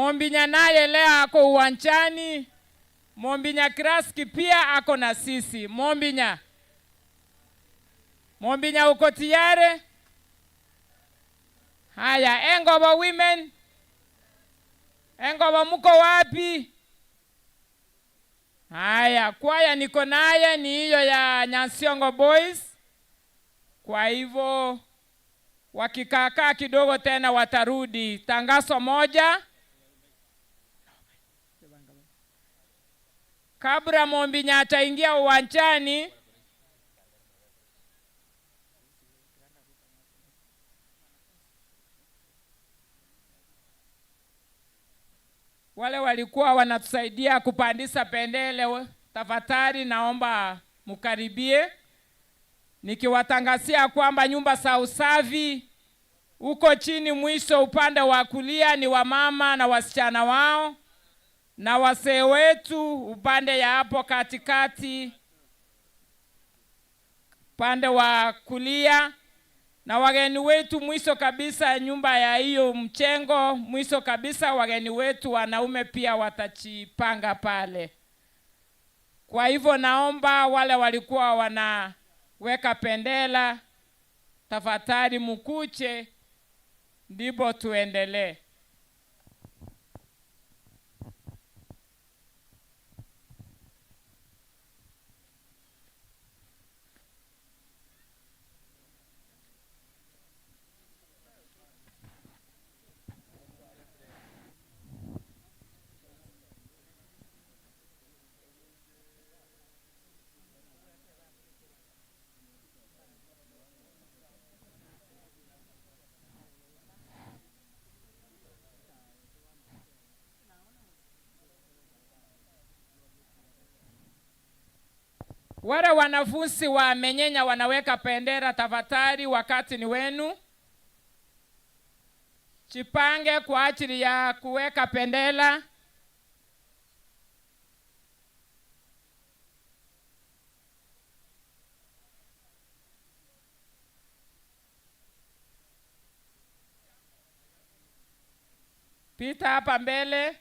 Mombinya naye leo ako uwanjani. Mombinya Kraski pia ako na sisi. Mombinya, Mombinya uko tiyari? Haya, Engobo women, Engobo muko wapi? Haya, kwaya niko naye ni hiyo ya Nyansiongo Boys. Kwa hivyo wakikaakaa kidogo tena watarudi. Tangazo moja kabla Mombinya ataingia uwanjani. Wale walikuwa wanatusaidia kupandisha bendera, tafadhali naomba mkaribie, nikiwatangazia kwamba nyumba za usafi huko chini mwisho upande wa kulia ni wamama na wasichana wao, na wazee wetu upande ya hapo katikati upande wa kulia, na wageni wetu mwisho kabisa nyumba ya hiyo mchengo mwisho kabisa, wageni wetu wanaume pia watachipanga pale. Kwa hivyo naomba wale walikuwa wanaweka pendela, tafadhali mkuche, ndipo tuendelee. Wale wanafunzi wa Menyenya wanaweka bendera, tafadhali, wakati ni wenu. Jipange kwa ajili ya kuweka bendera. Pita hapa mbele.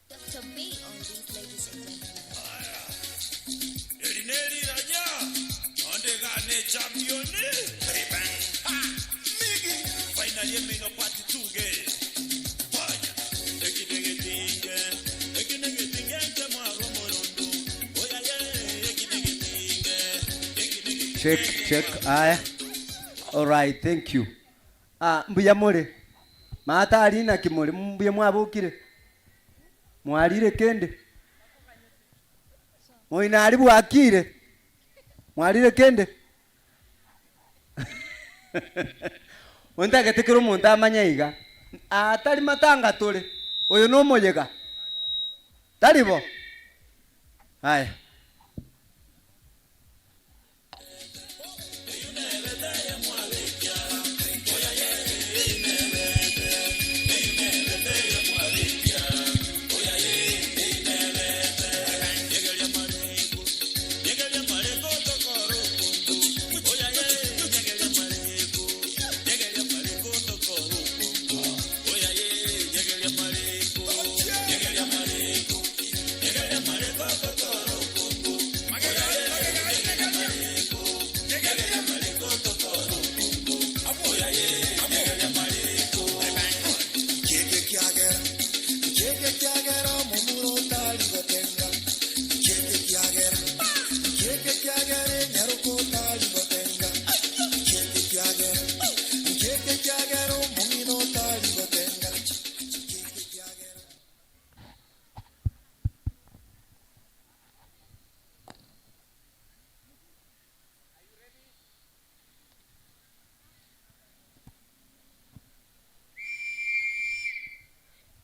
Dr. B on beat, ladies and gentlemen. Eri neriraja, onde gane champion. Ribang. Ha! Migi. Finally me no party tuge. Fire. Eki dege tinge. Eki dege tinge nte mwa romorondo. Oya ye, eki dege tinge. Eki dege Check, check. Aya. All right, thank you. Ah, mbuya more. Mata alina kimore mbuya mwabukire. Mwarire kende. Moina ari bwakire. Mwarire kende. Ontagete kero omonto amanye iga. Atari matanga tore. Oyo nomoyega. Tari bo. Aya.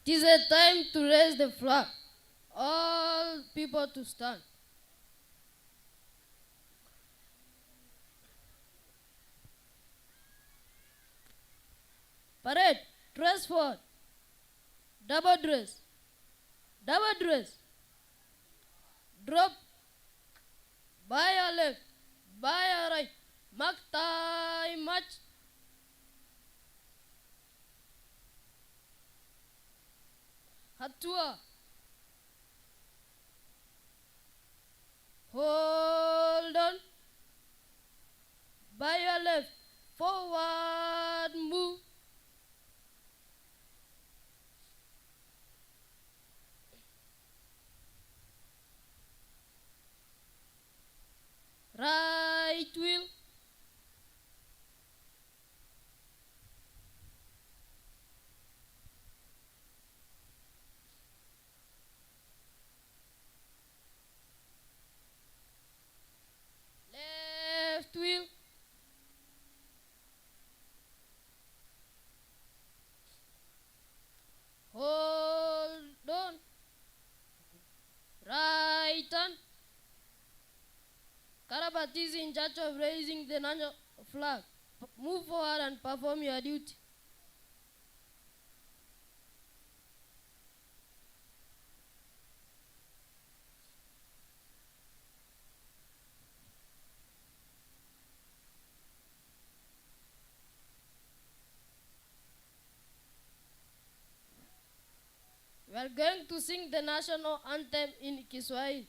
It is a time to raise the flag. All people to stand. Parade, dress forward. Double dress. Double dress. Drop. By your left. By your right. Mark time march. Hatua. Hold on. By your left. Forward move. Right wheel. Left wheel. Hold on. Right hand. Karabat is in charge of raising the national flag. Move forward and perform your duty. We are going to sing the national anthem in Kiswahili.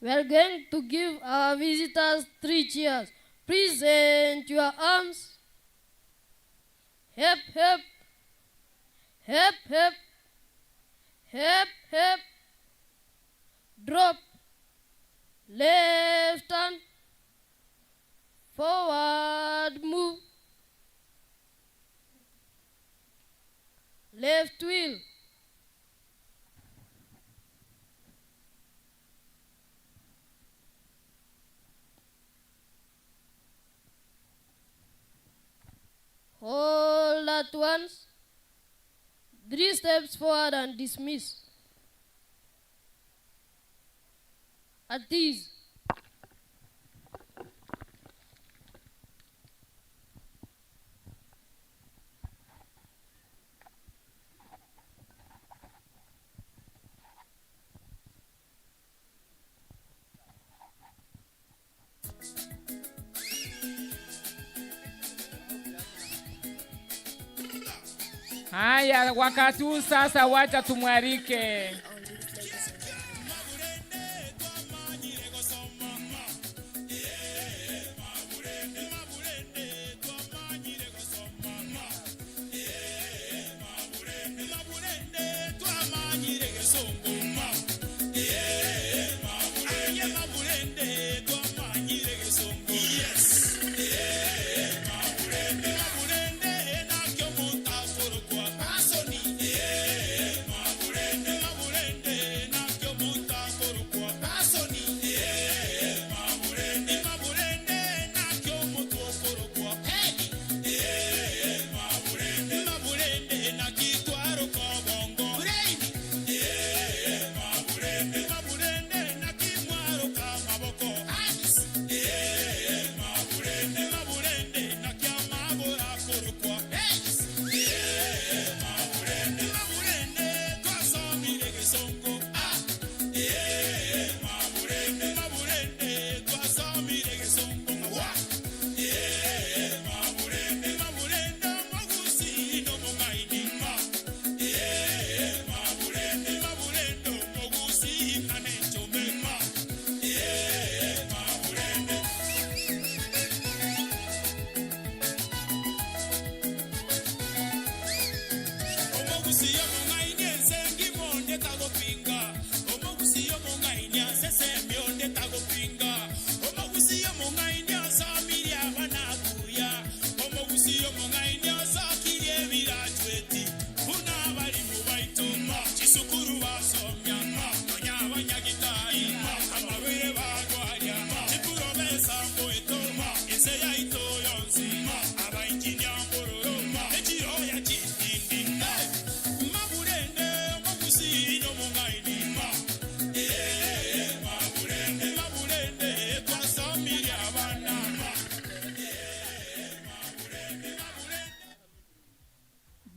We are going to give our visitors three cheers. Present your arms. Hip, hip. Hip, hip. Hip, hip. Drop. Left hand. Forward move. Left wheel. Hold at once. Three steps forward and dismiss. At ease. Haya, wakati huu sasa, wacha tumwalike On this, ladies and gentlemen.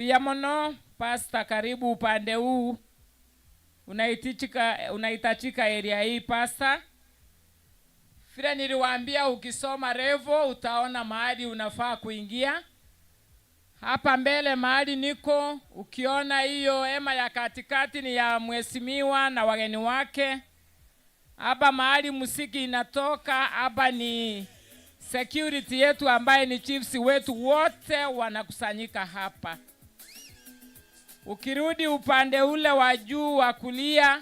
Mbuya mono Pastor, karibu upande huu. Unahitajika, unahitajika area hii Pastor. Vile niliwaambia ukisoma revo utaona mahali unafaa kuingia. Hapa mbele mahali niko, ukiona hiyo hema ya katikati ni ya mheshimiwa na wageni wake. Hapa mahali muziki inatoka, hapa ni security yetu ambaye ni chiefs wetu wote wanakusanyika hapa. Ukirudi upande ule wa juu wa kulia,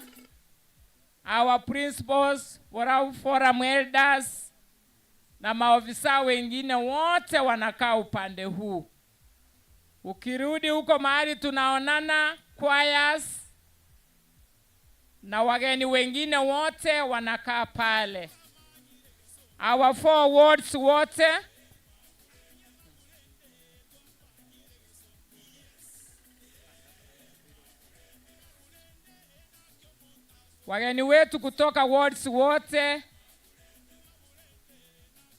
our principals, forum elders na maofisa wengine wote wanakaa upande huu. Ukirudi huko mahali tunaonana choirs na wageni wengine wote wanakaa pale. Our four wards wote wageni wetu kutoka wards wote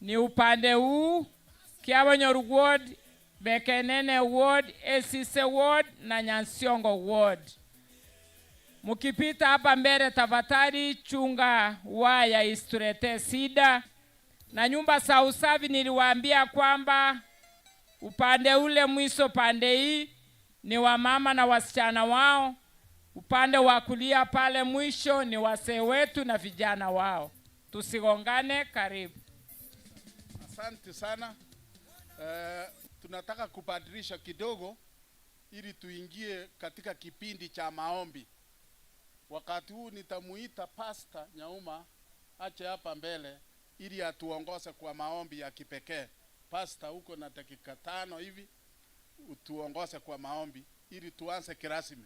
ni upande huu, Kiabonyoru ward, Bekenene ward, Esise ward na Nyansiongo ward. Mukipita hapa mbele, tafadhali chunga waya isituletee shida. Na nyumba za usafi niliwaambia kwamba upande ule mwiso pande hii ni wamama na wasichana wao, upande wa kulia pale mwisho ni wazee wetu na vijana wao. Tusigongane. Karibu. Asante sana. Tunataka kubadilisha kidogo ili tuingie katika kipindi cha maombi. Wakati huu nitamuita Pastor Nyauma ache hapa mbele ili atuongoze kwa maombi ya kipekee. Pastor, uko na dakika 5 hivi utuongoze kwa maombi ili tuanze kirasmi.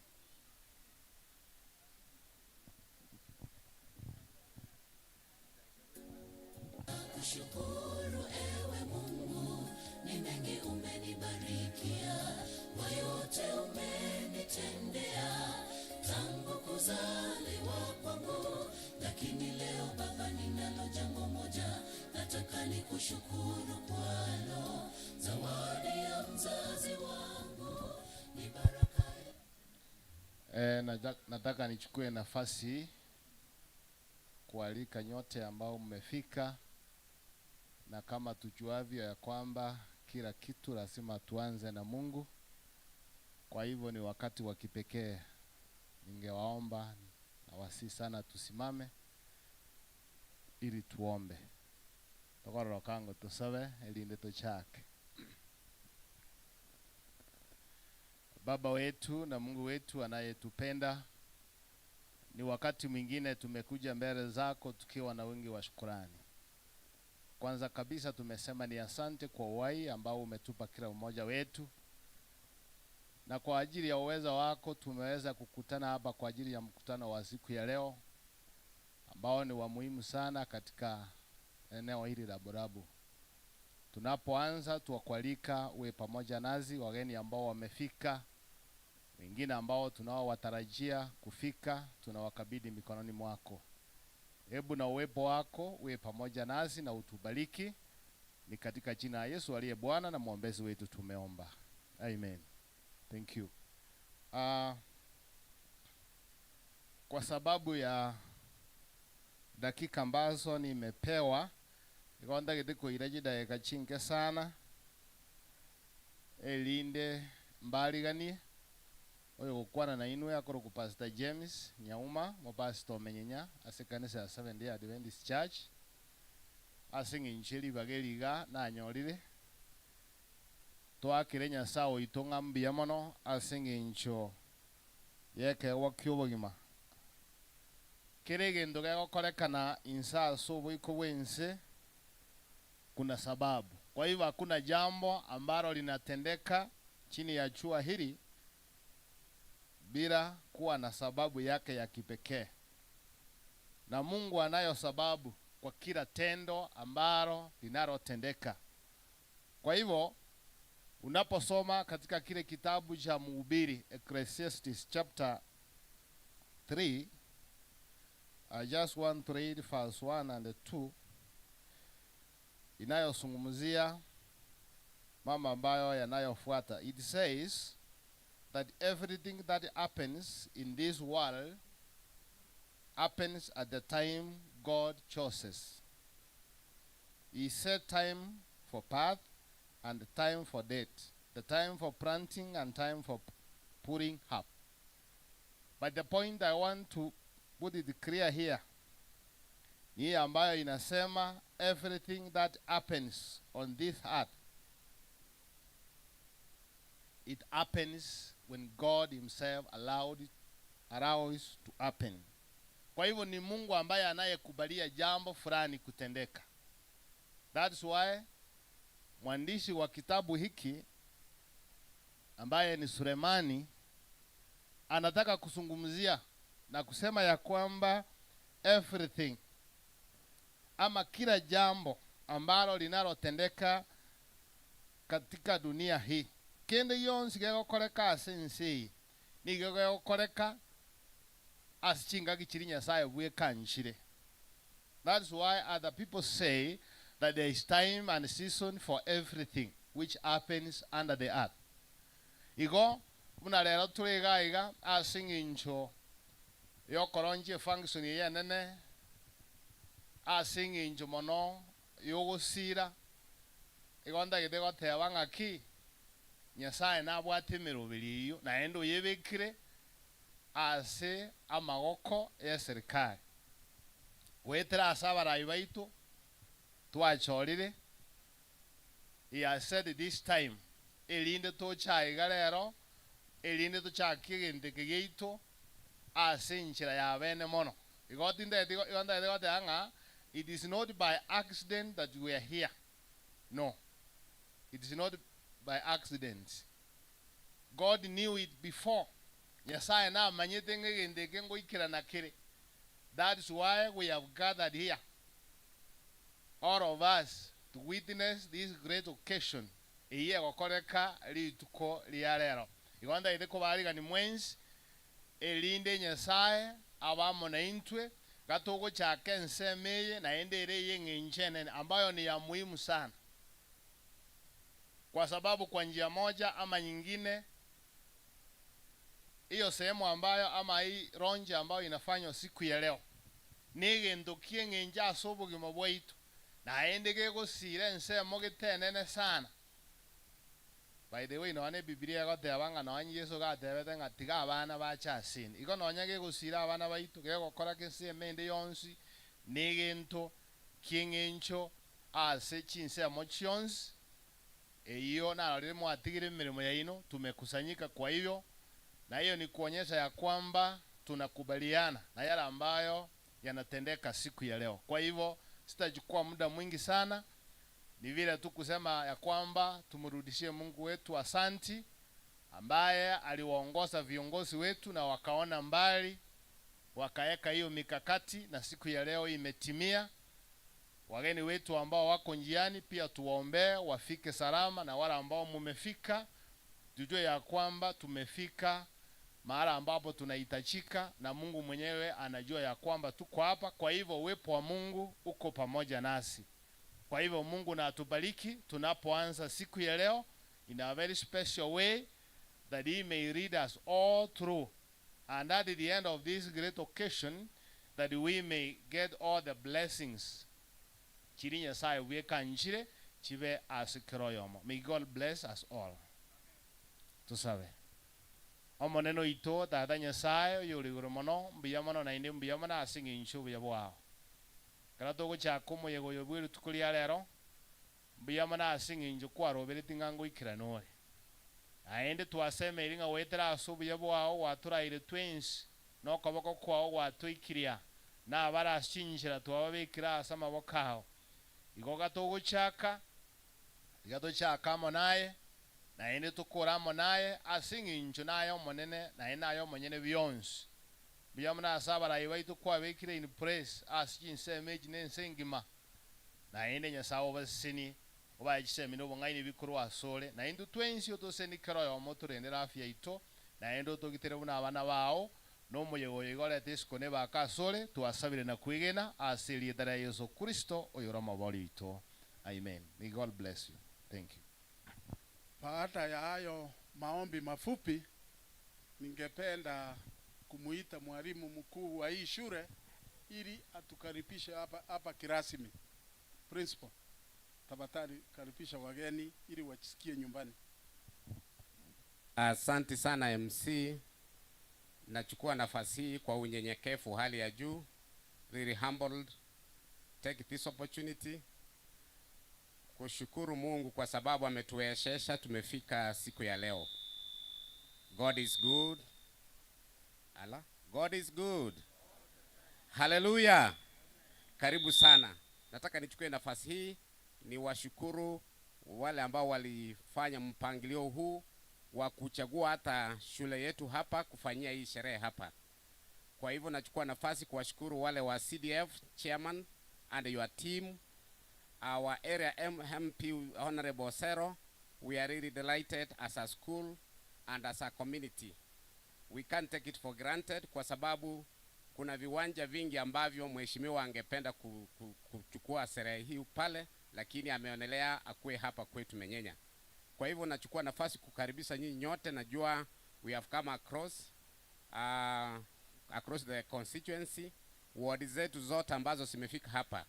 Kushukuru ewe Mungu, ni mengi umenibarikia, kwa yote umenitendea tangu kuzaliwa kwangu. Lakini leo Baba, ninalo jambo moja nataka nikushukuru kwalo, zawadi ya mzazi wangu ni baraka. Nataka nichukue nafasi kualika nyote ambao mmefika, na kama tujuavyo ya kwamba kila kitu lazima tuanze na Mungu. Kwa hivyo ni wakati wa kipekee, ningewaomba na wasi sana tusimame ili tuombe. Tokororo kango tusabe elinde tuchake. Baba wetu na Mungu wetu anayetupenda, ni wakati mwingine tumekuja mbele zako tukiwa na wingi wa shukrani. Kwanza kabisa tumesema ni asante kwa uhai ambao umetupa kila mmoja wetu, na kwa ajili ya uwezo wako tumeweza kukutana hapa kwa ajili ya mkutano wa siku ya leo ambao ni wa muhimu sana katika eneo hili la Borabu. Tunapoanza tuwakualika uwe pamoja nazi, wageni ambao wamefika, wengine ambao tunaowatarajia kufika, tunawakabidhi mikononi mwako. Hebu na uwepo wako uwe pamoja nasi na utubariki. Ni katika jina la Yesu aliye Bwana na mwombezi wetu tumeomba. Amen. Thank you. Kwa sababu ya dakika ambazo nimepewa, ikonda gitiko iraji dakika chinke sana. Elinde mbaliganie. Oyo gukwana na inwe akoro ku Pastor James Nyauma, mo pastor Menyenya ase kanisa ya Seventh Day Adventist Church. Ase ng'incheri bageriga nanyorire. Twakire Nyasaye oito ng'a mbuya mono ase ng'incho yekewa ki'obogima. Kere egento gegokorekana inse ase oboiko bwense kuna sababu. Kwa hivyo hakuna jambo ambalo linatendeka chini ya jua hili bila kuwa na sababu yake ya kipekee. Na Mungu anayo sababu kwa kila tendo ambalo linalotendeka. Kwa hivyo unaposoma katika kile kitabu cha Mhubiri, Ecclesiastes chapter 3, I just want to read verse 1 and 2, inayozungumzia mambo ambayo yanayofuata. It says, that everything that happens in this world happens at the time God chooses. He set time for birth and time for death, the time for planting and time for pulling up. But the point I want to put it clear here ni hii ambayo inasema everything that happens on this earth it happens when God himself allowed it, allows to happen. Kwa hivyo ni Mungu ambaye anayekubalia jambo fulani kutendeka. That's why mwandishi wa kitabu hiki ambaye ni Sulemani anataka kuzungumzia na kusema ya kwamba everything ama kila jambo ambalo linalotendeka katika dunia hii kende yonsi gegokoreka ase ense eye nigo gegokoreka ase chingaki chiria Nyasaye bwekanchire. That's why other people say that there is time and season for everything which happens under the earth. Igo buna rero tore iga iga ase eng'encho yokoronchia efunction eye enene ase eng'encho mono yogosira igo ntagete goteba ng'aki Nyasaye nabwate emeroberi eyio naende oyebekire ase amagoko y'eserikari goetera ase abarai baito twachorire he has said this time erinde toche aiga rero erinde tochakie egento eke giaito ase enchera ya bene mono. Igo tintagete igo ntagete goteba ng'a it is not by accident that we are here no it is not by accident God knew it before Nyasaye namanyete ng'a egento eke ngoikerana kere that's why we have gathered here all of us to witness this great occasion eyio egokoreka rituko ria rero. Igo ntagete kobarigani mwensi erinde Nyasaye abe amo naintwe gatogochaka ensemo eye naende ere ey'eng'encho enene ambayo ni ya muhimu sana kwa sababu kwa njia moja ama nyingine hiyo sehemu ambayo ama hii launch ambayo inafanywa siku ya leo negento ki'eng'encho ase obogima bwaito naende gegosira ensemo gete enene sana. By the way nonya ebibilia egoteba ng'a nonya Yeso gatebete ng'a tiga abana bache asende. Igo nonya gegosira abana baito gegokora kensemo ende yonsi negento ki'eng'encho ase chinsemo chionsi. Eyio narorire mwatigire emeremo yaino tumekusanyika kwa hivyo na hiyo ni kuonyesha ya kwamba tunakubaliana na yale ambayo yanatendeka siku ya leo. Kwa hivyo sitachukua muda mwingi sana, ni vile tu kusema ya kwamba tumrudishie Mungu wetu asanti, ambaye aliwaongoza viongozi wetu na wakaona mbali, wakaweka hiyo mikakati na siku ya leo imetimia. Wageni wetu ambao wako njiani pia tuwaombee wafike salama, na wale ambao mumefika tujue ya kwamba tumefika mahala ambapo tunahitajika, na Mungu mwenyewe anajua ya kwamba tuko hapa. Kwa hivyo uwepo wa Mungu uko pamoja nasi. Kwa hivyo Mungu na atubariki tunapoanza siku ya leo in a very special way that he may lead us all through and at the end of this great occasion that we may get all the blessings chiri Nyasaye bwekanchire chibe ase kera oyomo. May God bless us all. Tosabe. Omonene oito, Tata Nyasae, oyore igoro mono, mbuya mono naende mbuya mono ase engencho y'obuya bwao. Ekero togochaka omoyega oyo bwe rituko ria rero, mbuya mono ase engencho kwaroberetie ng'a ngoikerana ore. Naende twasemeiri ng'a goetera ase obuya bwao gwatoraire twensi, na okoboko kwao gwatoikiria, na abare ase chinchera twababekire ase amaboko ao. Igo gatogochaka, tiga tochake amo naye, naende tokore amo naye, ase engencho naye Omonene, naende naye omonyene bionsi. Mbuya mono ase abarai baito kwabekire in place ase chinsemo echi na ense engima. Naende Nyasae obasesenie, obae chisemi na obong'aini bikorwa asore, na intwe twensi otosesenie kera oyomo otorendere afya yaito, naende otogitere buna abana bao, na omoyega oyo iga orete isiko na ebaka asore, twasabire na kwegena ase erieta ria Yeso Kristo oyore Omobori oito. Amen. May God bless you. Thank you. Baada ya hayo maombi mafupi. Ningependa kumuita mwalimu mkuu wa hii shule ili atukaribishe hapa hapa kirasmi. Principal, tafadhali karibisha wageni ili wajisikie nyumbani. Asante sana MC. Nachukua nafasi hii kwa unyenyekevu hali ya juu, really humbled, take this opportunity kushukuru Mungu kwa sababu ametuwezesha tumefika siku ya leo. God is good. Ala, God is good. Haleluya. Karibu sana. Nataka nichukue nafasi hii niwashukuru wale ambao walifanya mpangilio huu wa kuchagua hata shule yetu hapa kufanyia hii sherehe hapa. Kwa hivyo nachukua nafasi kuwashukuru wale wa CDF chairman and your team, our area MP Honorable Osero. We are really delighted as a school and as a community. We can't take it for granted kwa sababu kuna viwanja vingi ambavyo mheshimiwa angependa kuchukua sherehe hii pale, lakini ameonelea akuwe hapa kwetu Menyenya. Kwa hivyo nachukua nafasi kukaribisha nyinyi nyote. Najua we have come across the constituency, ward zetu zote ambazo zimefika hapa.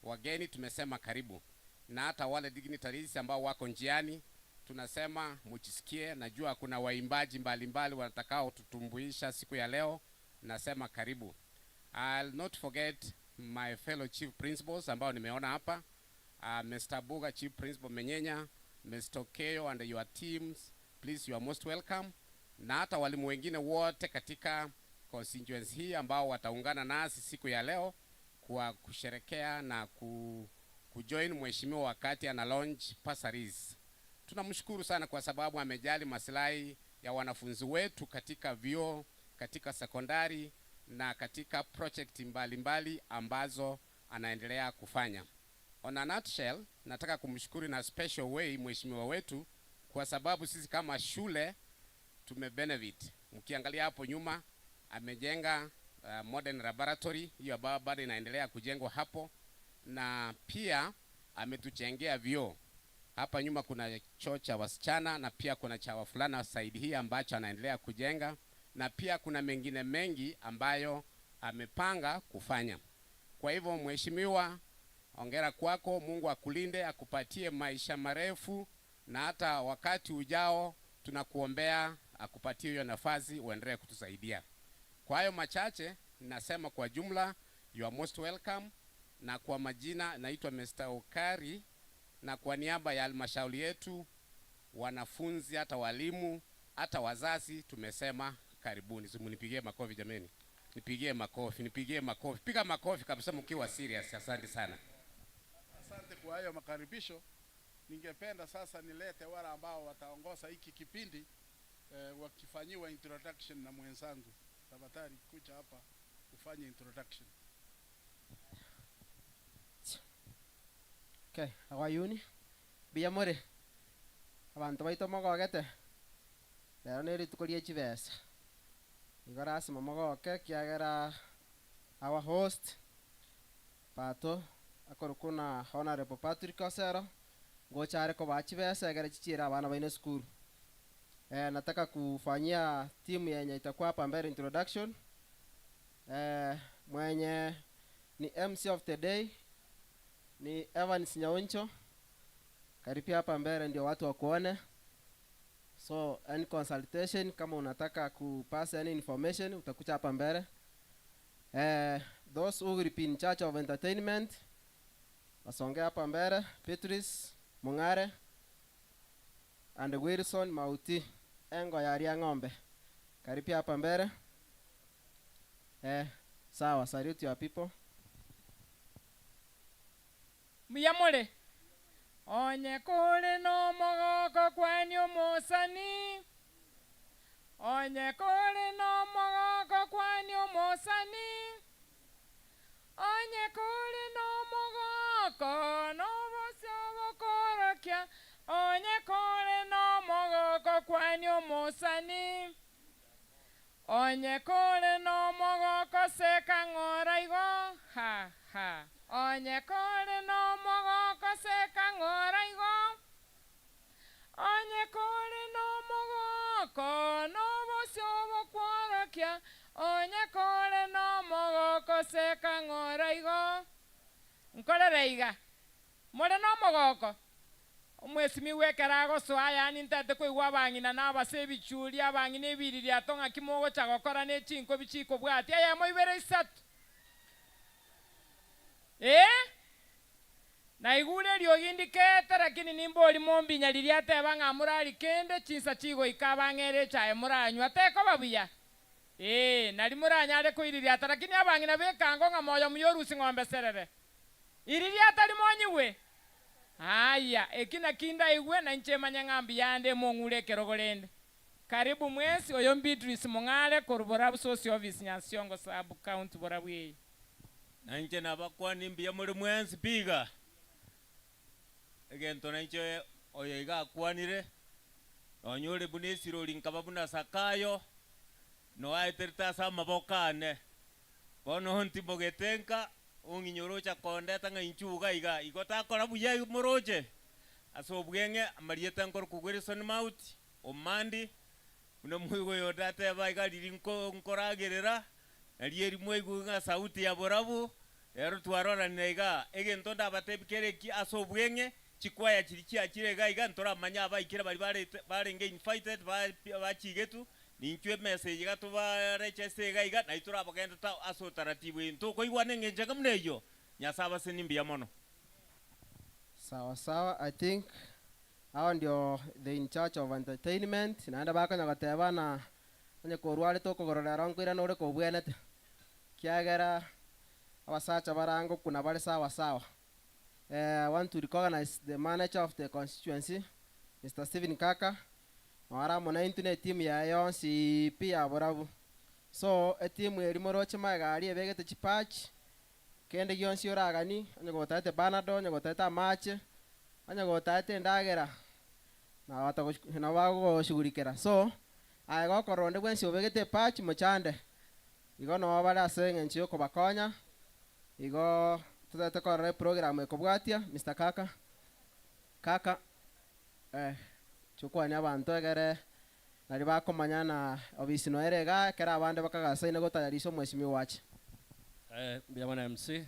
Wageni tumesema karibu, na hata wale dignitaries ambao wako njiani tunasema mujisikie. Najua kuna waimbaji mbalimbali watakao tutumbuisha siku ya leo, nasema karibu. I'll not forget my fellow chief principals ambao nimeona hapa, Mr. Buga, Chief Principal Menyenya, Mr. Okeo and your teams, please you are most welcome, na hata walimu wengine wote katika constituency hii ambao wataungana nasi siku ya leo kwa kusherekea na kujoin mheshimiwa wakati ana launch bursaries. Tunamshukuru sana kwa sababu amejali maslahi ya wanafunzi wetu katika vyuo, katika sekondari na katika project mbalimbali ambazo anaendelea kufanya. On a nutshell, nataka kumshukuru na special way mheshimiwa wetu kwa sababu sisi kama shule tumebenefit. Mkiangalia hapo nyuma amejenga modern laboratory hiyo ambayo bado inaendelea kujengwa hapo, na pia ametujengea vyoo hapa nyuma. Kuna choo cha wasichana na pia kuna cha wavulana side hii ambacho anaendelea kujenga, na pia kuna mengine mengi ambayo amepanga kufanya. Kwa hivyo, mheshimiwa, hongera kwako, Mungu akulinde, akupatie maisha marefu, na hata wakati ujao tunakuombea akupatie hiyo nafasi uendelee kutusaidia. Kwa hayo machache nasema kwa jumla, you are most welcome, na kwa majina naitwa Mr. Okari, na kwa niaba ya halmashauri yetu, wanafunzi, hata walimu, hata wazazi, tumesema karibuni. Simunipigie makofi jameni, nipigie makofi, nipigie makofi, piga makofi kabisa mkiwa serious. Asante sana. Asante kwa hayo makaribisho. Ningependa sasa nilete wale ambao wataongoza hiki kipindi wakifanyiwa introduction na mwenzangu. Tafadhali kuja hapa ufanye introduction. Okay, awayuni biyamore abantu baito mogogete rero nä rituko ria chibesa igo rasima mogoke kiagera our host pato akorokwo na Honorable Patrick Osero ngochare kobaa chibesa egere chichiere abana baine sukuru. Nataka kufanyia timu yenye itakuwa hapa mbele introduction. Mwenye ni MC of the day ni Evans Nyauncho. Karibia hapa mbele ndio watu wakuone. So any consultation, kama unataka kupass any information utakuja hapa mbele. Those who will be in charge of entertainment wasonge hapa mbele. Beatrice Mung'are and Wilson Mauti Engo ya Ria Ng'ombe. Karibia hapa mbele. Sawa, salute your people. Muyamule onye kule nomogoko kwani omosani, onye kule nomogoko kwani omosani, onye kule nomogoko nobosio bokorokia, onye kule nomogoko kwani omosani, onye kule nomogoko seka ng'ora igo ha ha, onye kule nomogoko seka ng'ora igo, onye kule nomogoko nobosio. Onye kore nomogoko seka ng'ora igo. Nkorere iga, More nomogoko? Omwesimigwa ekero agosoa, yaani ntaete koigwa abang'ina na abase ebichuri, abang'ina ebiririato ng'aki mogocha gokora ne chinkobi chikobwatia eyemo ibere isato. Ee, naigure eriogi ndikete, lakini nimbori mombinya riria ateba ng'a morari kende, chinsa chigoika abang'ere echae moranywa, tekoba buya. Ee, nari moranyare koiririata, lakini abang'ina b'ekango ng'a moyo muya orusie ng'ombe serere. Iririata rimonyigwe? Aya, eki naki ndaigwe, na inche manye ng'a mbuya ande mong'ure ekerogo rende. Karibu mwensi, oyo m'Beatrice Mong'are korwa Borabu Source Office, Nyansiongo Sub County Borabu eye. Na inche nabakwani mbuya more mwensi pi iga. Egento nainche oyo iga akwanire, nonya ore buna esirori nkaba buna Zakayo, noaeterete ase amaboko ane. Bono ntimogete nka, ong'inyore ocha kondeta ng'a inchuo iga iga, igo takora buya moroche? Ase obweng'e amarieta nkorokwa Wilson Mauti, Omandi, buna moigwa oyonde ateba iga riria nko nkoragerera, nario eri mwaigwe ng'a sauti ya borabu, rero twaroranire igaa. Egento ndabatebie kere eki ase obweng'e, chikwaya chiria chiachire iga iga ntoramanye abaikire baria barete barenge invited ba bachigetwe, Ninchwe emesa eye iga tobarecheste iga iga, na intwe torabagendete ase otaratibu eye. Ntokoigwana engencho enga buna eyio? Nyasae abasenie mbuya mono. Sawa sawa I think hao ndio the in charge of entertainment naende bakonya goteba na onye korwarete okogoro rero nkoirana ore kobwenete kiagera abasacha barange okuna bare sawa sawa I want to recognize the manager of the constituency Mister Stephen Kaka Nore amo naintwe ne etimu yaye yonsi pi ya borabu. So, etimu eria moroche magega aria ebegete chipachi, kende gionsi oragani, onye gotaete panado, onye gotaete amache, onye gotaete endagera, nabo bagogoshughulikera. So, aye gokorora onde bwensi obegete epachi mochande, igo noo bare ase eng'encho yokobakonya, igo totaete korora eprogram ekobwatia, Mister Kaka, Kaka. Eh, chokwania abanto egere nario bakomanya na obisi noere igaa ekero abande bakagasaine gotayarisha omweshimiwa ache. Eh, mbuya mono MC.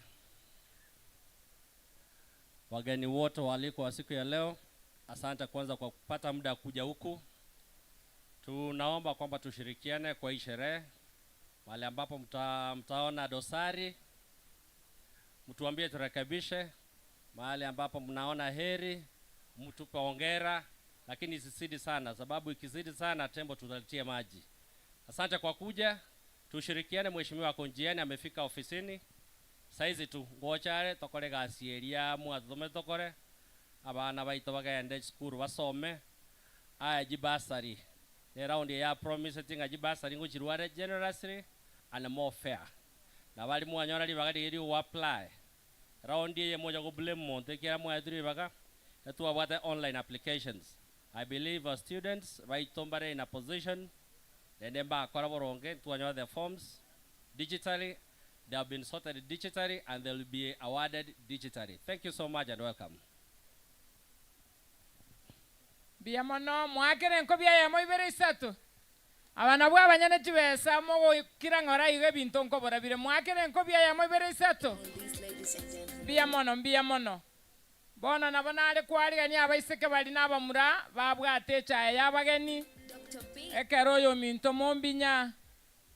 Wageni wote waalikwa wa siku ya leo, asante kwanza kwa kupata muda kuja huku. Tunaomba kwamba tushirikiane kwa hii sherehe, mahali ambapo mta, mtaona dosari mtuambie turekebishe, mahali ambapo mnaona heri mtupe hongera, lakini isizidi sana, sababu ikizidi sana tembo tutalitia maji. Asante kwa kuja, tushirikiane. Mheshimiwa ako njiani, amefika ofisini saizi tu ngochare tokore gasi eria mwatutome tokore, abana baito bagende chisukuru basome, aya chibasari ne round eye ya promiseti ng'a chibasari ngochirware generously and more fair. Nabo aria mwanyora ribaga riria rio apply round eye mocha go blame monto ekiagera mwaetwe ribaga etwabwate online applications I believe our students baito mbare in a position rende mbakora boronge ntwanyora the forms digitally they have been sorted digitally and they will be awarded digitally thank you so much and welcome. Mbuya mono, moakere enkobi eyemo ibere isato. Aba nabwo abanyene chibesa, mogokira ng'ora igo ebinto nkobora bire. Moakere enkobi eyemo ibere isato. Mbuya mono, mbuya mono. Bono nabo nare kwarigania abaiseke baria na abamura babwate echae y'abageni, ekero oyominto mombinya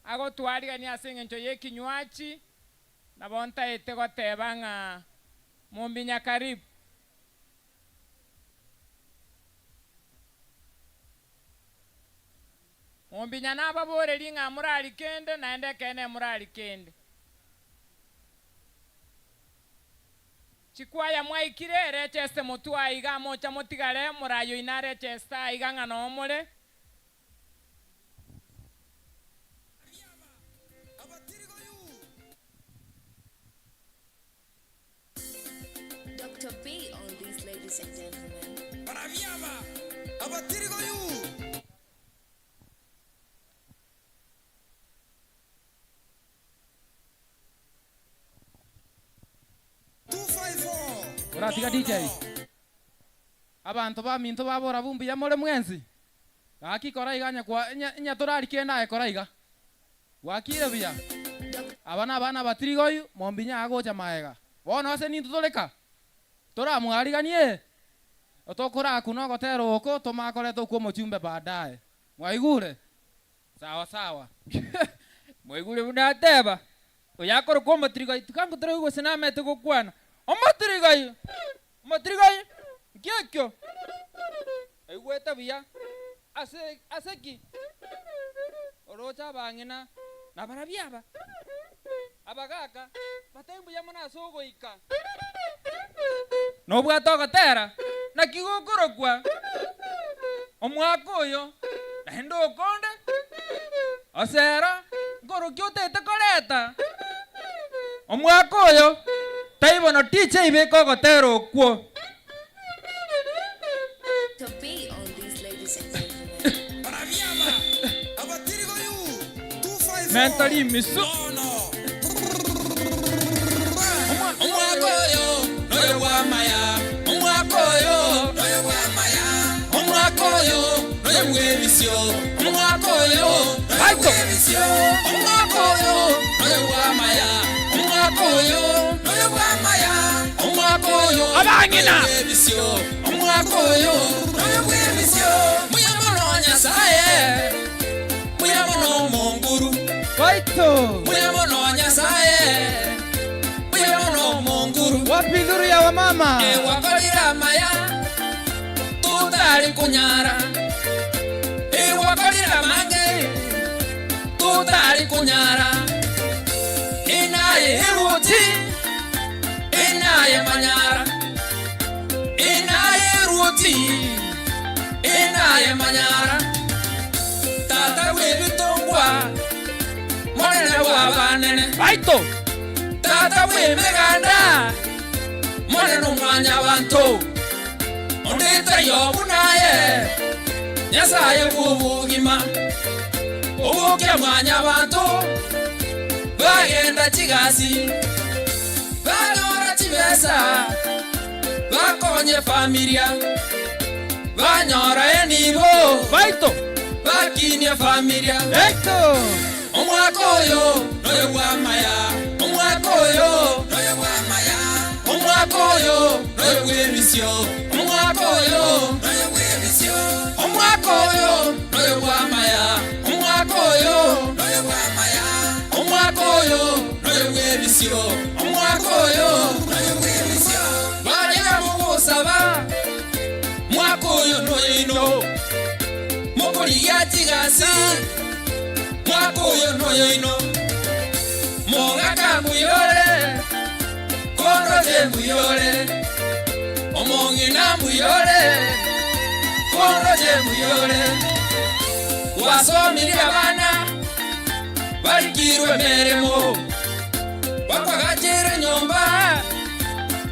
agotwarigania ase engencho y'ekinywachi, nabo ntaete goteba ng'a mombinya karibu. Mombinya nababorerie ng'a morari kende, naende ekeene morari kende. Chikwaya mwaikire, recheste motwe aiga, mocha motigare, morayi oino arecheste aiga ng'a noo more. Doctor B on these ladies and gentlemen. Barabwo aba abatirigoyu. Oratiga DJ. Abanto baminto babora bu mbuya more mwensi? Gaki kora iga onye kwa onye onye torari kende aye kora iga. Bwakire buya? Aba nabana abatirigoyu, mombinya agocha maega. Bono ase nintwe tore ka? Toramwariganie? Tokorakuna ogotera oko, tomakorete okwo omochumbe baadaye. Mwaigure? Sawa sawa. Mwaigure buna ateba, Oyo akorokwa omotirigoyu, tiga ngotoraigwe gose namete gokwana. Omotirigoyu! Omotirigoyu! Nki ekio? Oigwete buya? Ase, ase ki? Oroche abang'ina na barabwo aba, abagaaka, batebie mbuya mono ase ogoika. Nobwate ogotera, naki gokorokwa omwaka oyo, naende okonde, Osero, nkorokia otaete koreta omwaka oyo, tai bono ticha ibeka ogotera okwo. To be on these ladies and gentlemen. Menta rimisu. Omwaka oyo noyo bw'amaya, omwaka oyo noyo bw'amaya, omwaka oyo noyo bw'ebisio, omwaka oyo noyo bw'ebisio, omwaka oyo noyo bw'amaya, omwaka oyo noyo bw'amaya, omwaka oyo Abang'ina. noyo bw'ebisio, omwaka oyo noyo bw'ebisio. Muya mono Nyasaye, muya mono Omonguru, Baito. muya mono Nyasaye, muya mono Omonguru. Wapi nduru ya wamama? Ewakorire amaya tutari kunyara, ewakorire amange tutari kunyara, inaye iruti inaye manyara, inaye iruti inaye manyara, tata w'ebitongwa monene bw'abanene, Baito. tata w'emiganda monene omwanya bantu ondete yobu naye Nyasaye bw'obogima oboke mwanya bantu bagenda chigasi banyora chibesa bakonye familia banyora enibo Baito. bakinie familia Baito. omwaka oyo noyo bw'amaya, omwaka oyo noyo bw'amaya, omwaka oyo noyo bw'ebisio, omwaka oyo noyo bw'ebisio, omwaka oyo noyo bw'amaya, omwaka oyo noyo bw'amaya, omwaka oyo noyo bw'ebisio, omwaka oyo noyo bw'ebisio. Barega mugusaba mwaka oyo noyo ino mukurigia chigasi mwaka oyo noyo ino mogaka mbuyore koroche mbuyore omong'ina mbuyore koroche mbuyore wasomirie abana barikirwe emeremo bakwagachire nyomba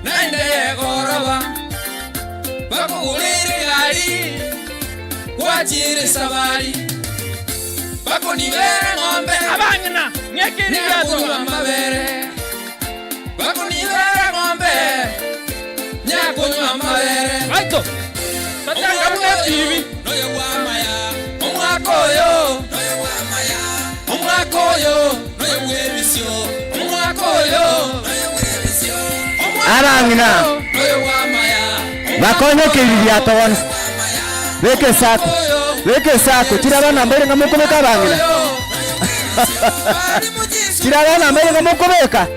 naende yegoroba bakugurire egari gwachire sabari bakunibere ng'ombe Abang'ina, ng'ekeriato. nyakunywa amabere bakunibere ng'ombe nyakunywa amabere Baito. Tatanga buna TV. noyo bw'amaya omwaka oyo noyo bw'amaya, omwaka oyo noyo bw'ebisio, omwaka oyo noyo bw'ebisio, Abang'ina. noyo bw'amaya, Bakonyokeriria tobono. Beka esako. Beka esako. Chiraba namba ere ng'a mokobeka abang'ina. Chiraba namba ere ng'a mokobeka.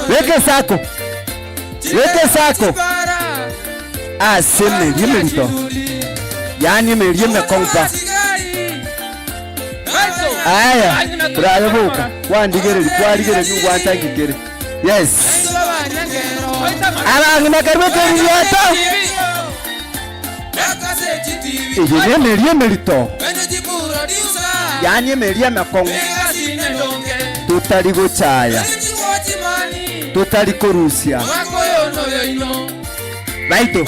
Beka esako. Beka esako. Ase emeeri emerito. Yaani emeeri emekong'u pa. Aya, oraye boka. Kwandigereria, kwarigereria ogwantagikere. Yes. Abang'ina karue keririato. Eye nemeeri emerito. Yaani emeeri emekong'u. Totari gochaya. Totari korusia. Baito.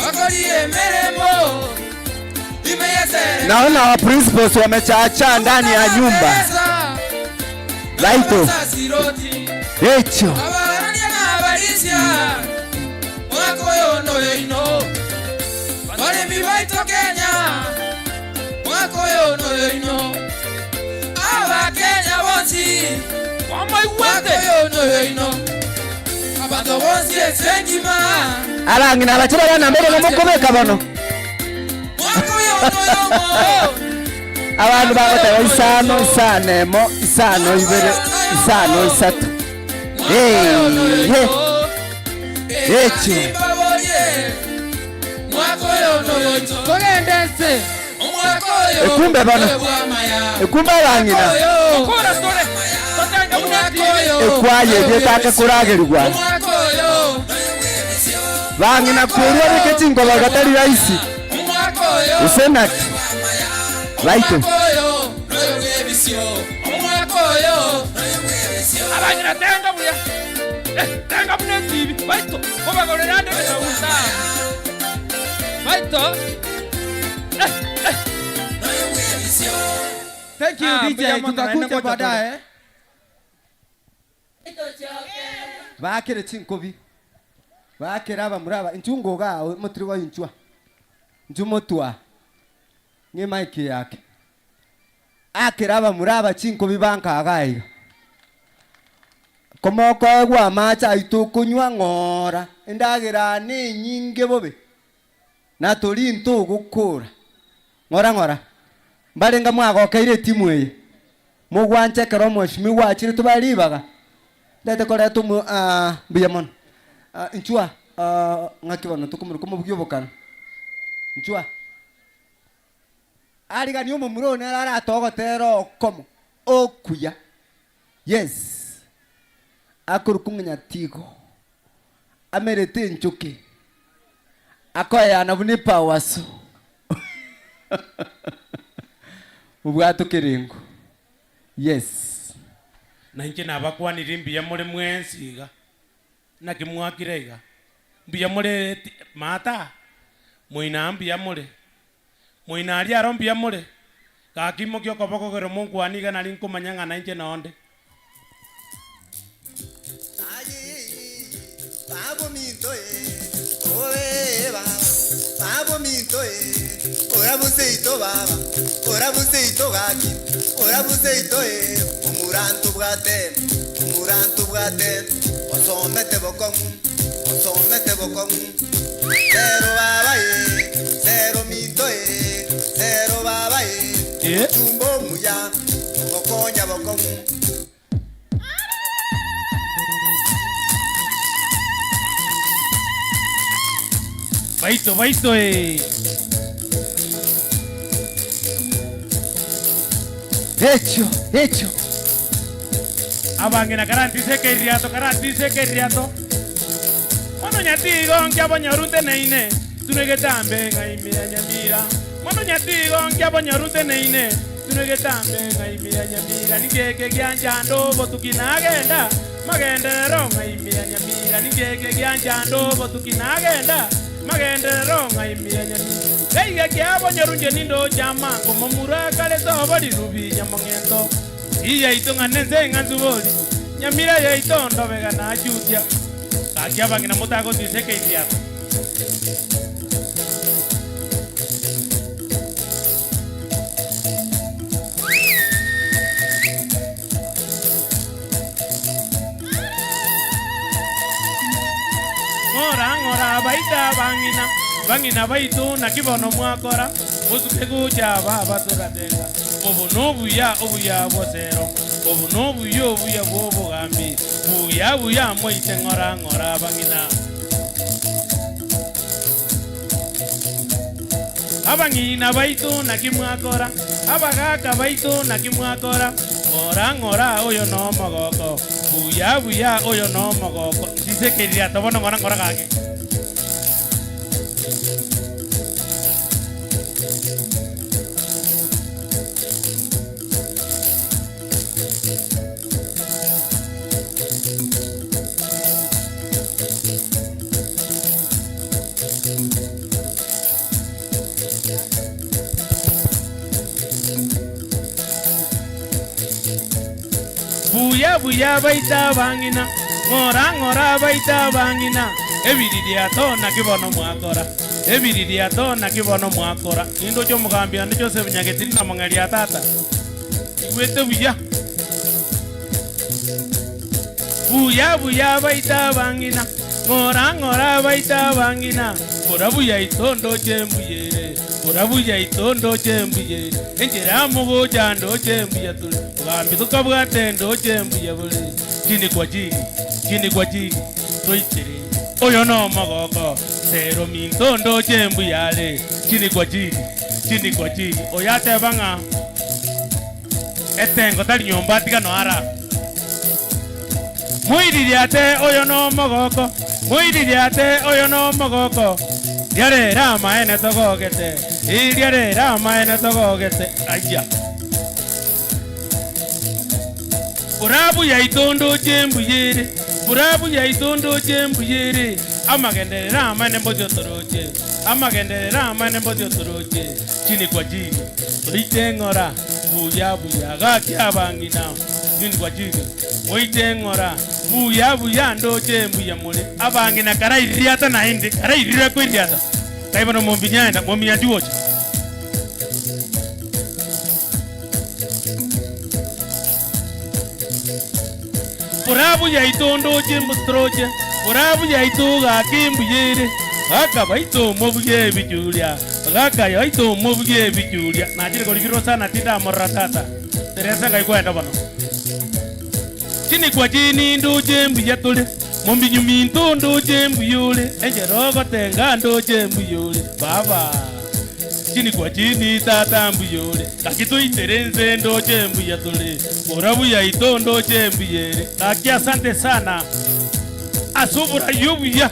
Naona wa principals wamechacha ndani ya nyumba. Baito. Echo. Baremi baito Kenya mwaka oyo noyo ino Abakenya bonsi. Mwaka oyo noyoino, abanto bonsi ense engima. Abang'ina abache baria namba ere mokobeka bono. Abandu bagoteba isano, isano emo, isano ibere, isano isato. Eeh, eche. Togende ense. Ekumbe bono. Ekumbe abang'ina. Ekwaya eria etake koragerigwa. Bang'ina kwerua beke chinkoba gatari rahisi. Gose naki? Baito. Abang'ina tenga buya, eh, tenga buna etibi, baito, kobagorera ande egesagunta. Baito, eh, eh. Thank you Ah, DJ, mbuya mono, naende tutakuja ngocha tore. baadaye. Baakere chinkobi, baakere abamura aba, inchuo ngoga aa motiri goinchwa, inchuo motwa, ng'a emic yake. Akere abamura aba chinkobi banka iga iga. Komokoegwa amache ayio tokonywa ng'ora, endagera nenyinge bobe, na tori ntogokora. Ng'ora ng'ora, mbarenga mwagokeire etimu eye, mogwancha ekero omweshimiwa achire tobae ribaga? Ndete koreta omo ah, mbuya mono. Ah, inchwa ah, ng'aki bono tokomoroka omobugi obokano. Inchwa. Ariganie omomura one nere aratoe ogotera okomo okuya. Yes. Akorokwa ng'a Nyatigo. Amerete enchoke. Akoeyana buna epawaso. Mobwate okerengo. Yes. Na inche nabakwanirie mbuya more mwensi iga. Naki mwakire iga? Mbuya more Martha? Moino aa mbuya more? Moino aria aro mbuya more? Gaki imokia okoboko kere monkwanie iga nari nkomanya ng'a nainche nonde. Baito baito ee. Ekio ekio. Abang'ina karantise ekeiririato karantise ekeiririato. Mono nyatigo nkiabonyoru nteneine tunwe getambe ng'a ime ya Nyamira. Mono nyatigo nkiabonyoru nteneine tunwe getambe ng'a ime ya Nyamira. Ningeke gianchando obotuki nagenda magenderero ng'a ime ya Nyamira. Ningeke gianchando obotuki nagenda magenderero ng'a ime ya Nyamira. Gaiga kiabonyoru nche nindoche amango momura kare sobo rirubi nyamong'ento. Iyaito ng'a nense ng'a nsubori Nyamira yaito ndobega nachutia. Gaki abang'ina motagotuisa ekeiriato. Ng'ora ng'ora abaito abang'ina, bang'ina baito naki bono mwakora, mosuke gocha baba toratenga. Obo nobuya obuya bw'osero, obo nobuya obuya bw'obogambi, buya buya moite ng'ora ng'ora abang'ina. Abang'ina baito naki mwakora, abagaka baito naki mwakora, ng'ora ng'ora oyo nomogoko, buya buya oyo nomogoko, nsisekeria tobono ng'ora ng'ora gaki. Buya buya baito abang'ina, ng'ora ng'ora baito abang'ina, ebiririato naki bono mwakora, ebiririato naki bono mwakora. Nindoche omogambi one Joseph Nyagetiri na omong'eria tata, igwete buya. Buya buya baito abang'ina, ng'ora ng'ora baito abang'ina, bora buya ito ndoche mbuya ere, bora buya ito ndoche mbuya ere, enchera mogocha ndoche mbuya tore, bogambi tokabwate ndoche mbuya bore, chini kwa chini, chini kwa chini, toitere, oyo nomogoko, sero minto ndoche mbuya are, chini kwa chini, chini kwa chini, oyo ateba ng'a etengo tari nyomba tiga noara. Moiririate oyo nomogoko, moiririate oyo nomogoko, riarere amaene togogete, ii riarere amaene togogete, aya. Bora buya ito ndoche mbuya ere, bora buya ito ndoche mbuya ere, amagenderero amaene mbochio toroche, amagenderero amaene mbochio toroche, chini kwa chini, toite ng'ora, buya buya gaki abang'ina, chini kwa chini, moite ng'ora, buya buya ndoche mbuya more, abang'ina karaiririata naende, karairire koiriata, kai bono mombinya enda, mombinya tigocha. Bora buya ito ndoche mbutoroche, bora buya ito gaki mbuya ere, gaka baito mobuge ebichuria, gaka yaito mobuge ebichuria. Nachire korikirwa sana tindamorora tata, Teresa ngai kwenda bono. Chini kwa chini ndoche mbuya tore, mombinyu minto ndoche mbuya ore, enchera ogotenga ndoche mbuya ore, baba. Chini kwa chini tata mbuya ore, gaki toitere nse ndoche mbuya tore, bora buya ito ndoche mbuya ere. Gaki asante sana, ase oborai obuya.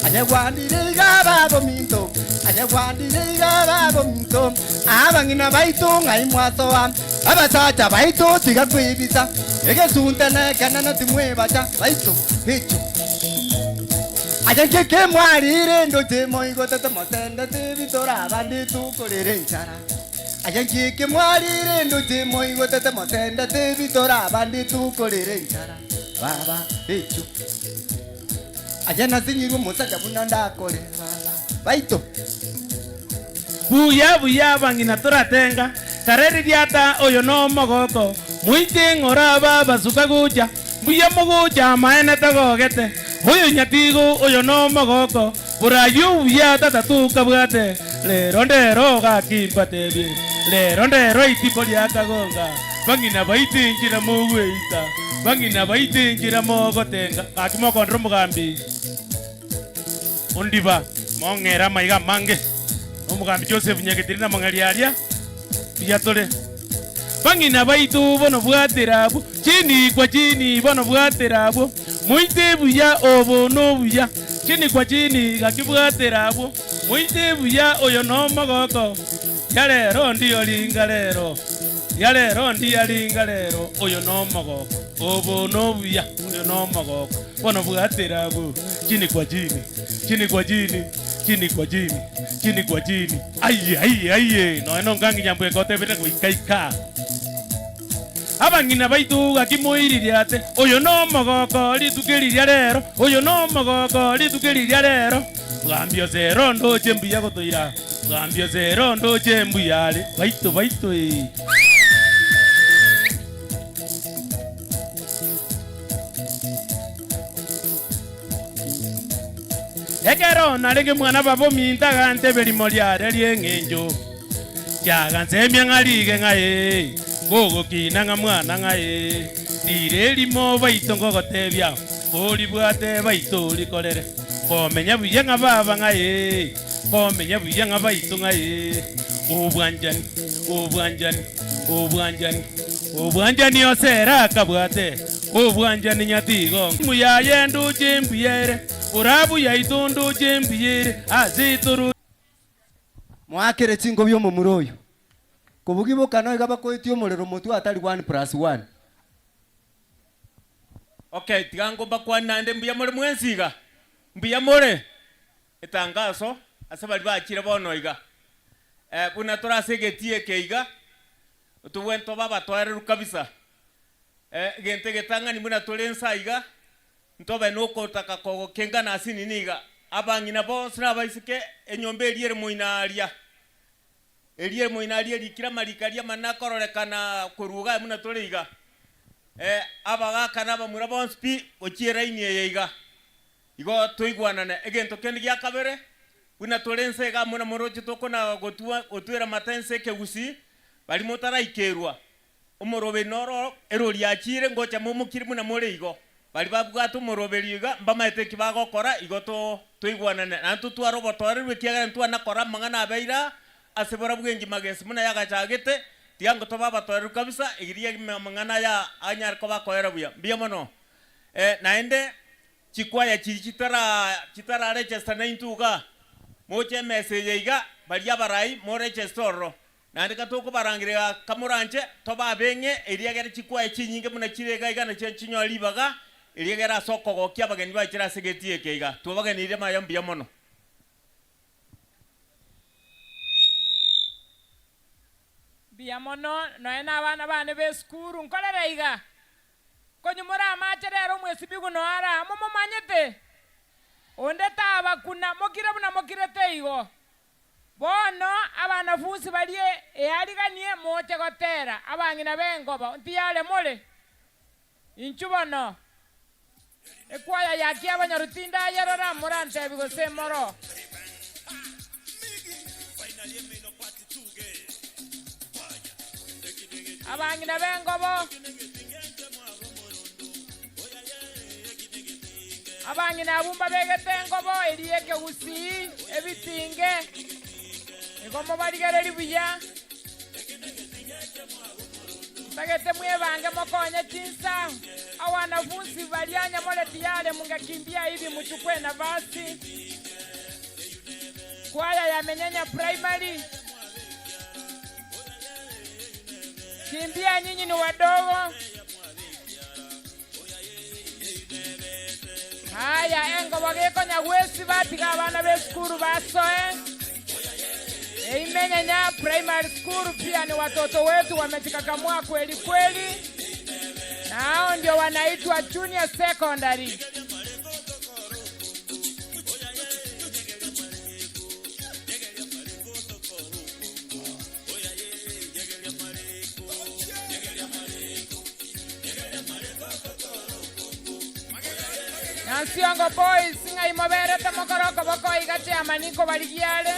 Aye gwandire iga babominto, aye gwandire iga babominto, abang'ina baito ng'ai mwasoa, abasacha baito tiga kwibisa, egesunte nekenene timwebacha, baito echo. Aye nkeke mwarire ndoche moigotete mosendete bitora abande tukorere enchara. Aye nkeke mwarire ndoche moigotete mosendete bitora abande tukorere enchara. Baba echo. Aye nasinyirwe omosacha buna ndakore baba baito. Buya buya abang'ina toratenga, kareri riata oyo nomogoko, moite ng'ora ababasuka gocha, mbuya mogocha amaene togogete, oyo nyatigo oyo nomogoko, borai obuya tata tokabwate, rero ndero gaki mbatebie, rero ndero itibo riakagonga, bang'ina baite enchera mogweita, bang'ina baite enchera mogotenga, gaki mokondera omogambi ondiba, mong'ere amaiga amange, omogambi Joseph Nyagetiri na mong'eri aria, mbuya tore. Bang'ina baito bono bwatera abwo, chini kwa chini bono bwatera abwo, moite buya obo nobuya, chini kwa chini gaki bwatera abwo, moite buya oyo nomogoko, yarero ndiyo ringa rero, yarero ndiya ringa rero, oyo nomogoko, obo nobuya, oyo nomogoko, bono bwatera abwo, chini kwa chini, chini kwa chini, chini kwa chini, chini kwa chini, aye aye aye, noe nongangi nyambweka otebete goikaika. Abang'ina baito gaki moirire ate, oyo nomogoko rituko riria rero, oyo nomogoko rituko riria rero, bwambia osero ndoche mbuya gotoira, bwambia osero ndoche mbuya are, baito baito ee. Ekero narenge mwana baba ominto agantebia rimo riare ri'eng'encho, kiagansemia ng'a rige ng'a ee, gogokina ng'a mwana ng'a ee, rire erimo baito ngogotebia, oribwate baito orikorere, komenya buya ng'a baba ng'a ee, komenya buya ng'a baito ng'a ee, obwanchani, obwanchani, obwanchani, obwanchani osere akabwate, obwanchani nyatigo mbuya ndoche mbuya ere, bora buya ito ndoche mbuya ere, ase itoro. Moakere chingobi omomura oyo. Kobugia bokano iga bakoetia omorero motwe atari one plus one. Okay, tiga ngombakwane naende mbuya more mwensi iga? Mbuya more? Etangaso ase baria bachire bono iga. Eh, buna tore ase egetii eke iga, tobwenerete tobe abatoereru kabisa. Eh, egento egetang'ani buna tore inse aiga, ntobe nokotaka kogokengana ase nini iga, abang'ina bonsi na abaiseke, enyomba eria ere moino aaria. Erio emoino aria erikire amariko aria amanene akororekana korwa iga buna tore iga. Abagaaka na abamura bonsi pi gochia eraini eye iga. Igo toigwanane. Egento kende gia kabere, buna tore ense iga amo na moroche tokona gotua gotwera amata ense ekegusii, baria motaraikerwa, omoroberi noro erori yachiire ngocha momokire buna more igo. Baria babwate omoroberi iga mbamaete eki bagokora, igo to toigwanane. Naende totware obotoereru ekiagera ntwana kora amang'ana abeire aa ase barabwo engima gese buna yagachagete, tiga ngo tobe abatoereru kabisa, egiria amang'ana aya anyare koba akoera buya. Mbuya mono. Naende Chikwaya chiria chitara chitararegister naintwe igaa, moche emesa eye iga, baria abarai moregister ororo. Naende gatokobarangeria igaa kamoranche, tobe abeng'e, erio egere chikwaya chinyinge buna chire iga iga nachio chinyore ribaga, erio egere ase okogokia abageni baichire ase egetii eke iga. Twabageneirie amaya mbuya mono. Mbuya mono, nonya nabana bane b'esukuru, nkorere iga. Konyumora amache rero omwesibigu noara amo momanyete? Onde tabakuna, mokire buna mokirete igo. Bono abanafunsi baria eariganie moche gotera, abang'ina b'engobo, ntiyare more? Inchuo bono, ekwaya ya kiabanyarutinda aye rora morantebi gose moro. Abang'ina b'engobo, abang'ina abwo mbabegete engobo eria y'ekegusii, ebitinge, igo mobarigererie buya. Ntagete mwebange mokonye chinsa, awanafunsi baria nyamore tiyare mungekimbia hivi muchukue nafasi. Kwaya ya Menyenya Primary. Kimbia nyinyi ni wadogo. Haya, engobo gekonya gwesiba tiga abana b'esukuru basoe. Eimenyenya Primary School pia ni watoto wetu wamejikakamua kweli kweli, na hao ndio wanaitwa junior secondary. Nyansiongo Boys ng'ai moberete mokore okoboko iga chairman nkobarigia are.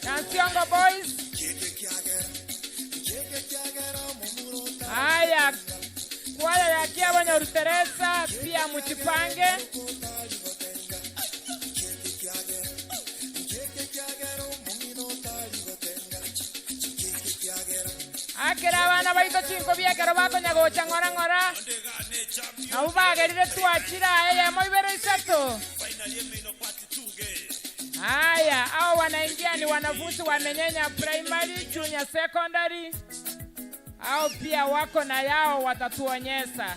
Nyansiongo Boys. Haya, kwaya ya Kiabonyoru Teresa pia muchipange. Akera abana baito chinkobia ekero bakonya gocha ng'ora ng'ora, nabwo bagerire twachire aa eyemo ibere isato. Haya, hao wanaingia ni wanafunzi wa Menyenya Primary, Junior Secondary. Hao pia wako na yao watatuonyesha.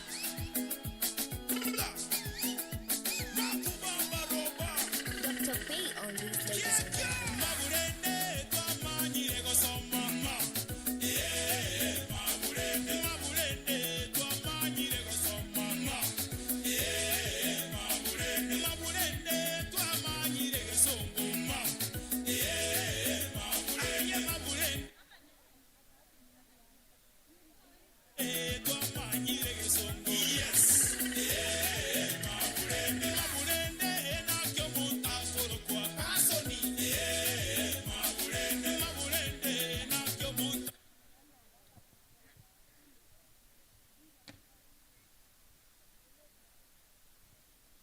Dr. B on these ladies and gentlemen.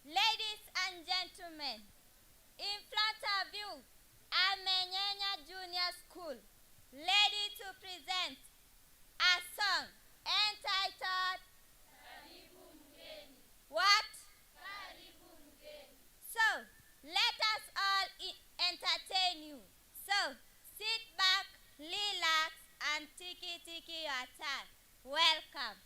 Ladies and gentlemen, in front of you, Amenyenya Junior School, ready to present a song entitled What? So, let us all entertain you. So, sit back, relax, and tiki tiki your time. Welcome.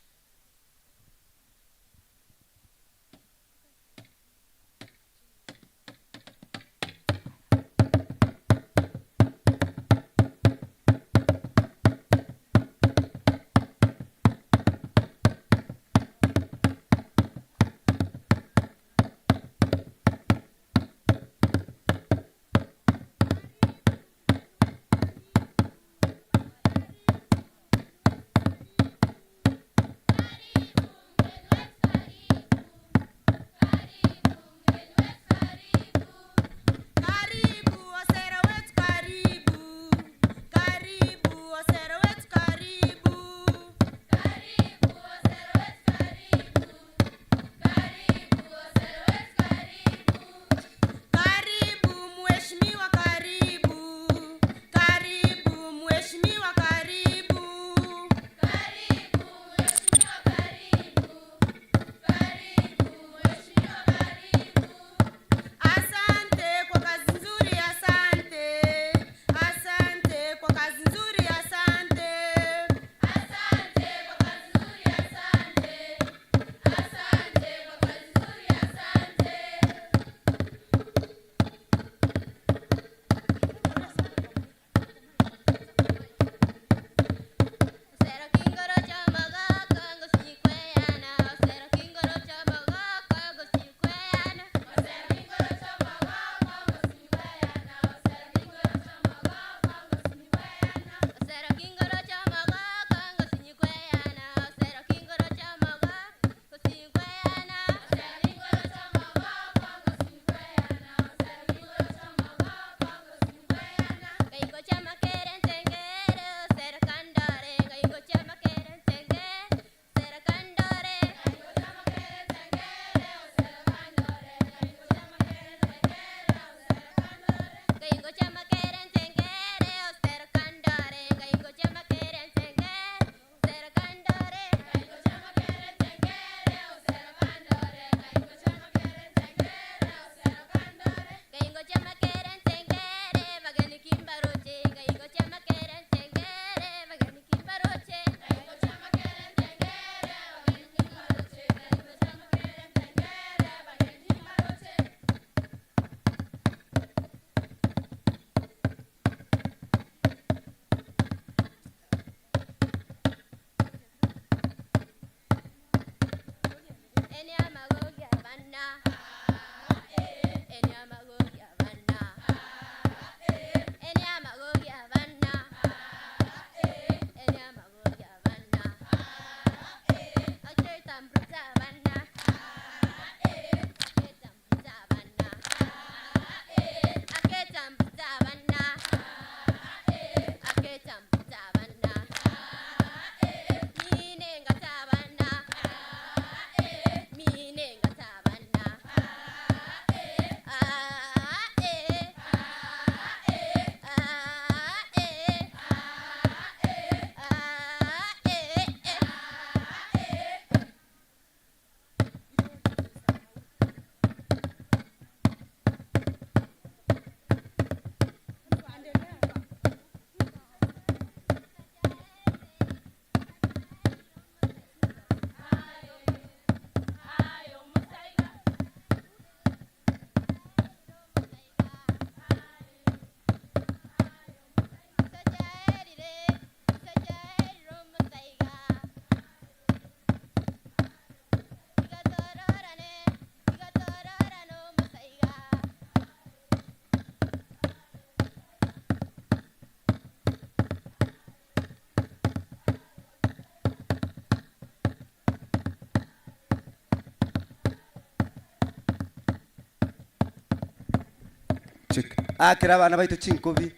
Akera abana baito chinkobi,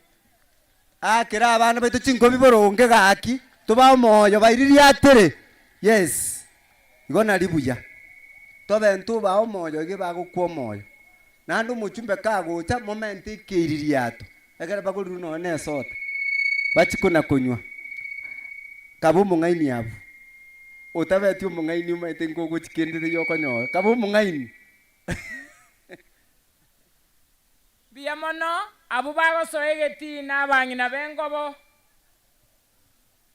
akera abana baito chinkobi boronge gaki, tobae omoyo bairirie atere, yes, igo nari buya. Tobe ntobaa omoyo iga bagokwa omoyo. Naende omochumbe kagocha, momente ekeiririato, ekero bagorirwe nonya na esoda, bachie kona konywa. Kabe omong'aini abwo. Otabeti omong'aini omanyete nkogochi kende taiyo okonyora, kabe omong'aini. Mbuya mono abwo bagosoa egetii na abang'ina b'engobo,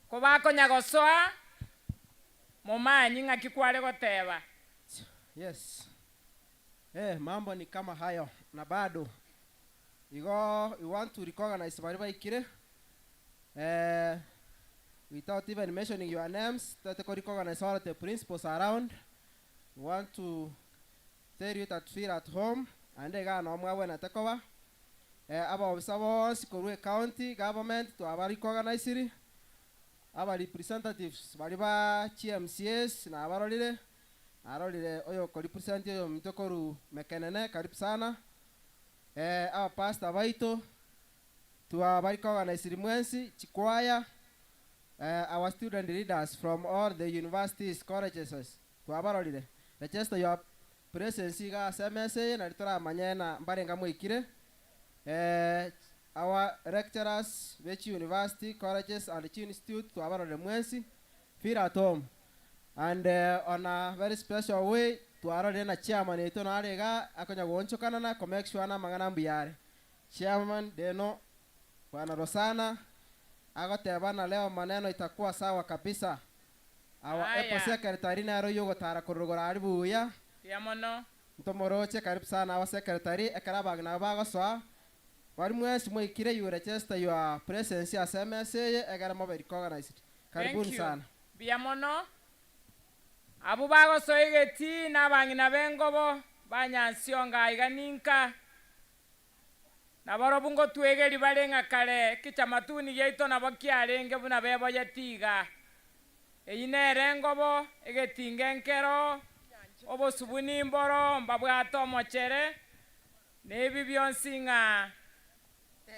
kobakonya gosoa, momanyi ng'aki kware goteba. Yes eh mambo ni kama hayo na bado igo we want to recognize baria baikire eh without even mentioning your names toete ko recognize all the principals around we want to tell you that feel at home naende igaa noo mwabwenerete koba eh abaofisa bonsi korwa ecounty government twaba recogniziri aba representatives baria ba chi MCAs nabarorire Narorire oyokorepresent oyominto korwa Mekenene, karibu sana. Eh, abapastor baito, twabarikoganisiri mwensi, chikwaya, eh, our student leaders from all the universities, colleges, twabarorire. Register your presence iga ase emesa eye nari toramanye na mbarenga mwaikire. Eh, our lecturers be chiuniversity, colleges and chiinstitute twabarorire mwensi. Feel at home. And on a very special way twarorire na chairman oito nare igaa akonya goonchokana na ko make sure na amang'ana mbuya are. Chairman Deno Bwana Rosana agoteba na leo maneno itakuwa sawa kabisa. Our able Aya. secretary nere oyio ogotara korwa rogoro aria buya. Mbuya mono. Ntomoroche karibu sana our secretary ekero abang'ina aba bagosoa bari mwensi mwaikire you register your presence ase emesa eye egere mobe recognized. Karibuni Thank you. sana. Mbuya mono. Abwo bagosoa egetii na abang'ina b'engobo ba Nyansiongo aiga ninka, nabarobwo ngotwegeria bare ng'a kare ekechamatuni giaito nabo kiarenge buna beboyeti iga. Eyio nere engobo, egetinga enkero, obosubu nimboro, mbabwate omochere, na ebi bionsi ng'a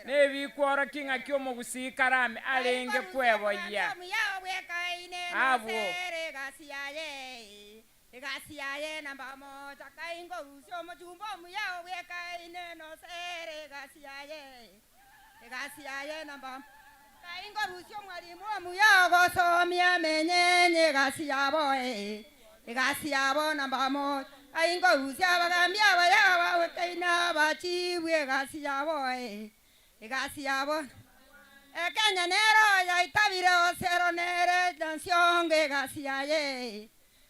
Nebikworokia ng'aki omogusii karame arenge kweboyia. Abwo. Egasi yabo Ekenya nero yaitabire osero nere nsiongo egasi yaye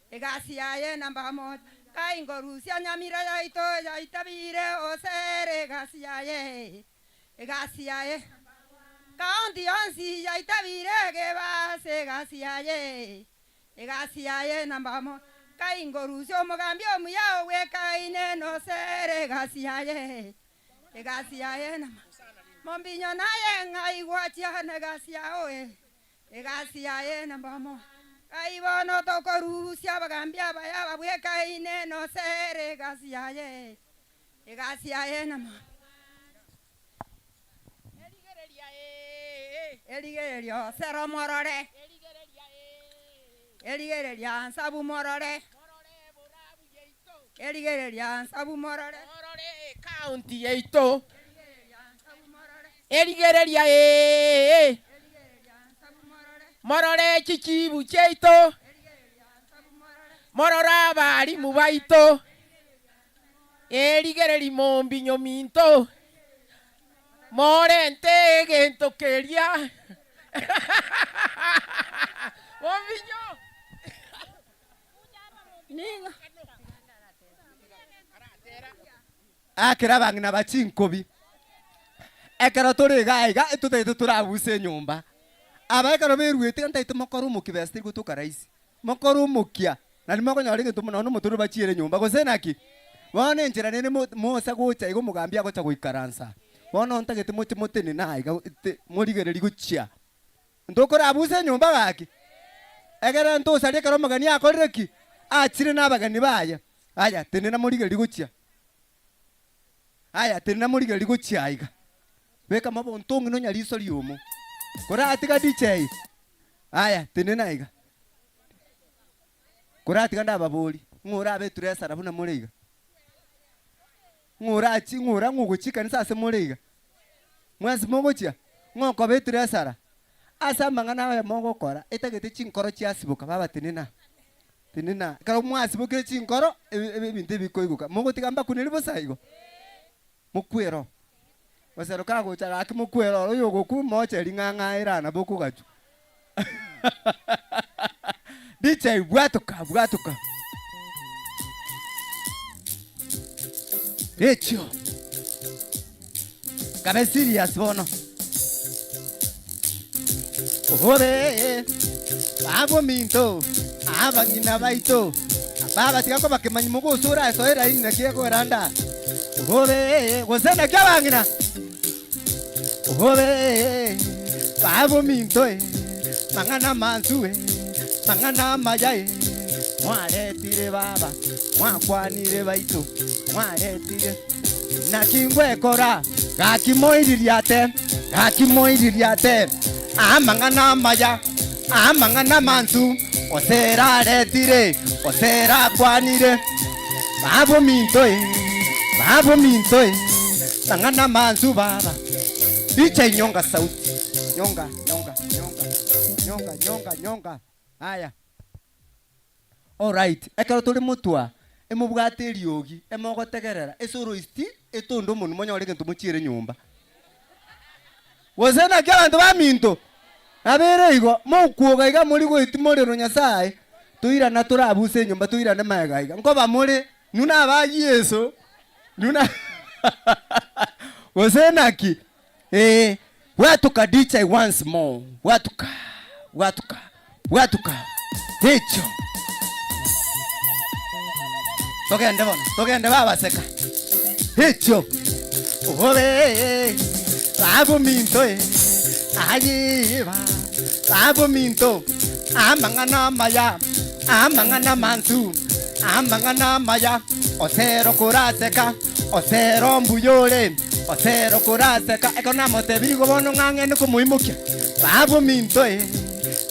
egasi yaye namba moja kai ngorusia nyamira yaito yaitabire osere egasi yaye egasi yaye County yonsi yaitabire egebase egasi yaye egasi yaye namba moja kai ngorusia omogambi omuya ogwekaine nosere egasi yaye Egasi yaye nama mombinyo naye ng'ai gwachiana egasi yao eh, egasi yaye namba mo Kai bono tokorusia abagambi abaya ababwekaine nosere egasi yaye, egasi yaye nama Erigereria osero morore, erigereria nsabu morore. Erigereria nsabu morore. Morore ekaunti yaito. Erigereria ee. Morore chichibu chiaito. Morore abarimu baito. Erigereria mombinyo minto. Morente egento keria. Mombinyo. Akera abang'ina ba chinkobi, ekero tore iga iga etotagete torabuse enyomba. Aba ekero beruete ntagete mokore omokia besa teri gotoka rahisi, mokore omokia naende mokonyora egento nonye omotorero bachiere nyomba gose naki? Bono enchera nere mo mosa gocha iga omogambi agocha goikaransa, bono ntagete moche motenene aiga morigererie gochia. Ntokorabuse enyomba gaki, egere ntosarie ekero omogeni akorire ki? Achire nabageni baye. Aya, tenena morigererie gochia. Aya, tenena morigererie gochia aiga. Beka mobonto ong'ina onya riso riomo. Koratiga DJ. Aya, tenena iga. Koratiga ndababori, ng'o orabe eturesara buna more iga? Ng'o orachi ng'o ora ng'o ogochia ekanisa ase more iga? Mwensi mogochia? Ng'o okoba eturesara? Ase amang'ana aya mogokora, etagete chinkoro chiasiboka, baba tenena. Tenena. Ekero mwasibokire chinkoro, ebi ebinto ebi bikoigoka. Mogotiga mbakuneri bosa igo? Mokwere oo. Gose kagocha gaki mokwere oro oyogokwa moche ring'ang'a ere aa nabo okogachwa. DJ bwatoka bwatoka. Echio. Kabe serious bono. Obe babominto abang'ina baito baba tiga kobakemanyi mogosura esoe raini naki ekoranda obe gose naki abang'ina obe babominto e mang'ana mansu e mang'ana amaya e mwaretire baba mwakwanire baito mwaretire Naki ngwekora, gaki moiririate, gaki moiririate, Amang'ana amaya, amang'ana amansu, gose eraretire, gose erakwanire. Baba ominto e, baba ominto e, mang'ana amansu baba. Richa inyonga sauti, nyonga, nyonga, nyonga, nyonga, nyonga, nyonga. Aya. Alright, ekero tore motwa, emobwate eriogi, emogotegerera, esoroisiti etonde omonwe monyore egento mochiere nyomba. Gose naki abanto baminto? Nabere igo, mokwoga iga mori goetia morero Nyasaye, toirana torabuse enyomba toirane magega iga. Nkoba more, inwe naba Yeso, inwe na gose naki? Ee, bwatuka DJ once more, bwatuka, bwatuka, bwatuka, ekio. Togende bono, togende babaseka. Ekio. Obe, baba ominto e, aye ba, baba ominto, amang'ana amaya, amang'ana amansu, amang'ana amaya, osero koraseka, osero mbuya ore. Osero koraseka, ekero namotebirie igo bono ng'a ng'ende komoimokia, Baba ominto e,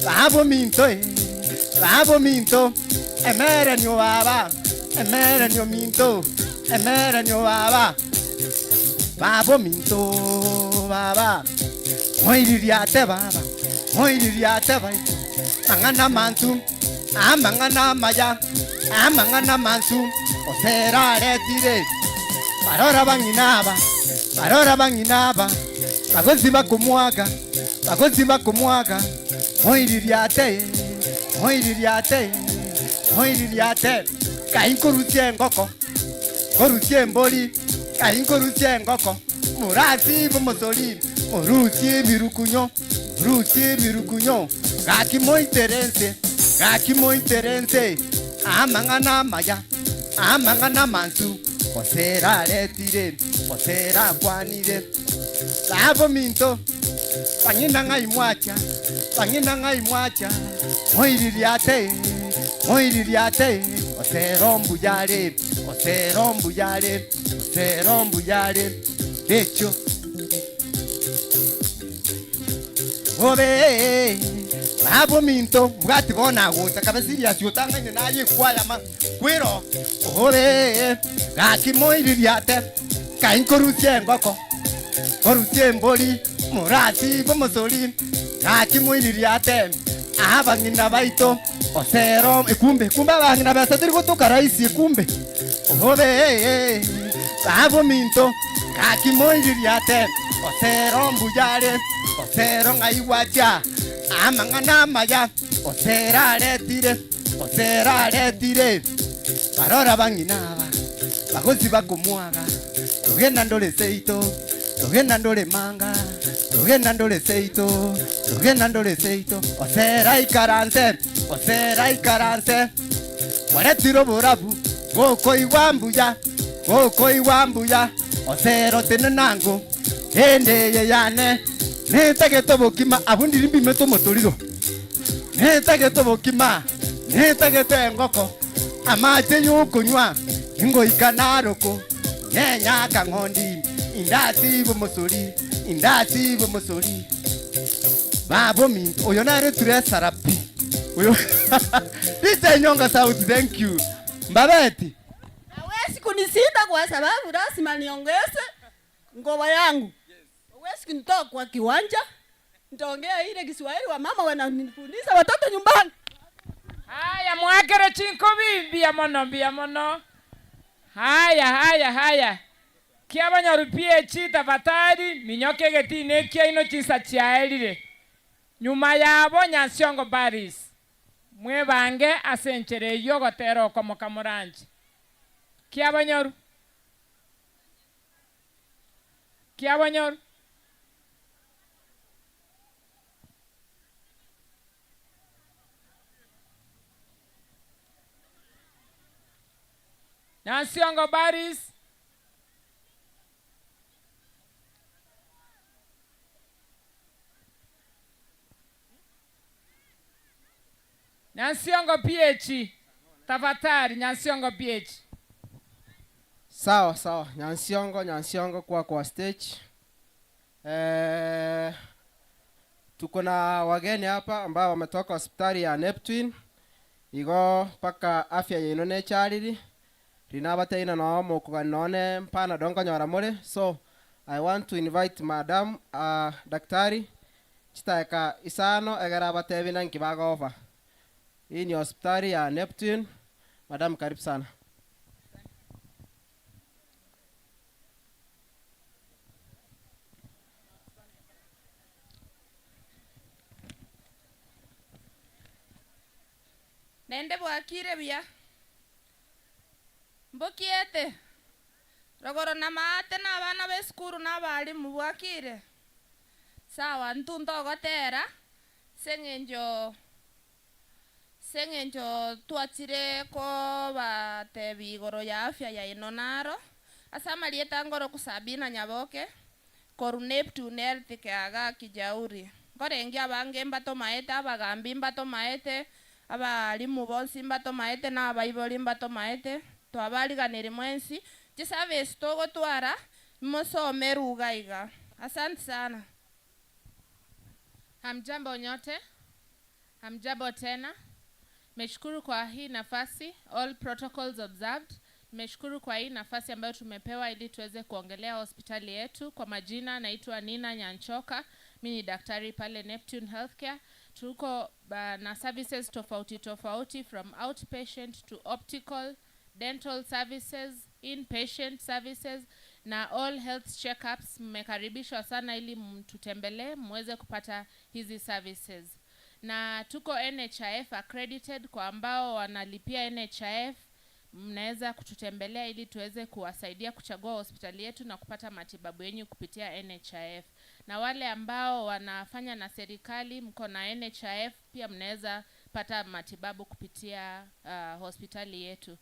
baba ominto e, baba ominto, emerenio baba, emerenio minto, emerenio baba, baba ominto baba, moiririate baba, moiririate baito, mang'ana amansu, amang'ana amaya, amang'ana amansu, osero aretire. Barora bang'ina aba, barora bang'ina aba, bagosiba komwaga, bagosiba komwaga, Moiririate, moiririate, moiririate, Kai nkorusia engoko, nkorusia embori, kai nkorusia engoko, Morasibe omosori, morusie ebirukunyo, morusie ebirukunyo, Gaki moitere ense, gaki moitere ense, Amang'ana amaya. Amang'ana amansu, gose eraretire, gose erakwanire. Baba ominto, bang'ina ng'ai mwacha, bang'ina ng'ai mwacha, moiririate, moiririate, gose ero mbuya are, gose ero mbuya are, gose ero mbuya are, ekio. Obe, baba ominto, mbwati bono agocha, kabe serious otang'aine naye ekwaya ma. Kwero ore gaki moiririate, kai nkorusia engoko, nkorusia embori, morasibe omosori, gaki moiririate, abang'ina baito, osero ekumbe, kumbe abang'ina besa teri gotoka rahisi ekumbe, obe baba ominto, gaki moiririate, osero mbuya are, osero ng'ai gwachia, amang'ana amaya, osero aretire. Gose raretire barora bang'ina aba bagosiba komwaga, Togenda ndore seito, togenda ndore manga, togenda ndore seito, togenda ndore seito, Osera ikaranse, osera ikaranse, Kwaretire oborabu, gokoigwa mbuya, gokoigwa mbuya, Osera otenena ango, ende eye yane, Nintagete obokima, abwo ndiri mbimete omotoriro. Nintagete obokima, nintagete engoko, amache y'okonywa, ingoika naroko, nyenya akang'ondi, indasibe omosori, Indasibe omosori baba ominto oyo nare ture pi oyo DJ Nyonga sauti thank you mbabeti Hawezi kunishinda kwa sababu lazima niongeze ngoma yangu. Hawezi kunitoa kwa kiwanja, nitaongea ile Kiswahili wamama wananifundisha watoto nyumbani. Haya, mwakere chinkobi mbia mono mbia mono. Haya haya haya kiabanyaru PH tafadhali minyoke getine kiaino chinsa chiaerire nyuma yabo Nyansiongo Paris mwebange ase enchera eywo ogotera okomoka moranche kiabanyaru kiabanyaru Nyansiongo Paris Nyansiongo PH tafadhali Nyansiongo PH Sawa sawa, Nyansiongo, Nyansiongo kwa kwa stage. Eh, tuko na wageni hapa ambao wametoka hospitali ya Neptune igo mpaka afya yenu nechariri rinabateina noo mukugani none mpana donkonyora more so I want to invite madam daktari chitaeka isano egera batebi nanki bagofa. Hii ni hospitali ya Neptune. Madam, karibu sana. Nende bwakire buya mbokiete rogoro na maate na abana ba esukuru na abarimu bwakire sawa ntunto ogotera ase eng'encho ase eng'encho twachire kobatebi igoro ya afya yaino naro ase amarieta ngoro Sabina Nyaboke koru Neptune Health Kiaga Kijauri nkorenge abange mbatomaete abagambi mbatomaete abarimu bonsi mbatomaete na abaibori mbatomaete twabariganiri mwensi chiservice togotwara mosome ruga iga asante sana. Hamjambo nyote, hamjambo tena. Nimeshukuru kwa hii nafasi, all protocols observed. Nimeshukuru kwa hii nafasi ambayo tumepewa ili tuweze kuongelea hospitali yetu. Kwa majina naitwa Nina Nyanchoka, mi ni daktari pale Neptune Healthcare. Tuko na services tofauti tofauti from outpatient to optical, dental services, inpatient services na all health checkups. Mmekaribishwa sana ili mtutembelee muweze kupata hizi services. Na tuko NHIF accredited. Kwa ambao wanalipia NHIF, mnaweza kututembelea ili tuweze kuwasaidia kuchagua hospitali yetu na kupata matibabu yenyu kupitia NHIF. Na wale ambao wanafanya na serikali, mko na NHIF pia mnaweza pata matibabu kupitia hospitali yetu.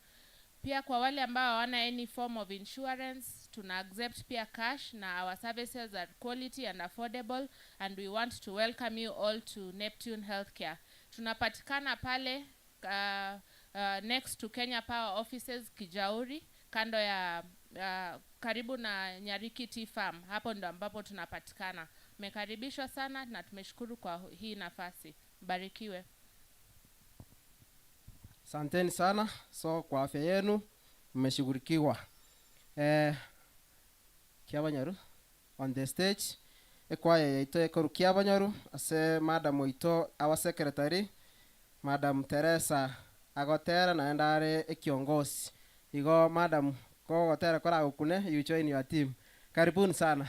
Pia kwa wale ambao hawana any form of insurance, tuna accept pia cash na our services are quality and affordable and we want to welcome you all to Neptune Healthcare. Tunapatikana pale next to Kenya Power Offices Kijauri, kando ya karibu na Nyariki Tea Farm. Hapo ndo ambapo tunapatikana. Mmekaribishwa sana na tumeshukuru kwa hii nafasi. Mbarikiwe. Asanteni sana. So kwa afya yenu mmeshughulikiwa. Kiabanyaru on the stage ekwaya yaito ekoru Kiabanyaru ase madam oito our secretary Madam Teresa agotera naende are ekiongozi igo madam kogotera koragokune you join your team. Karibuni sana.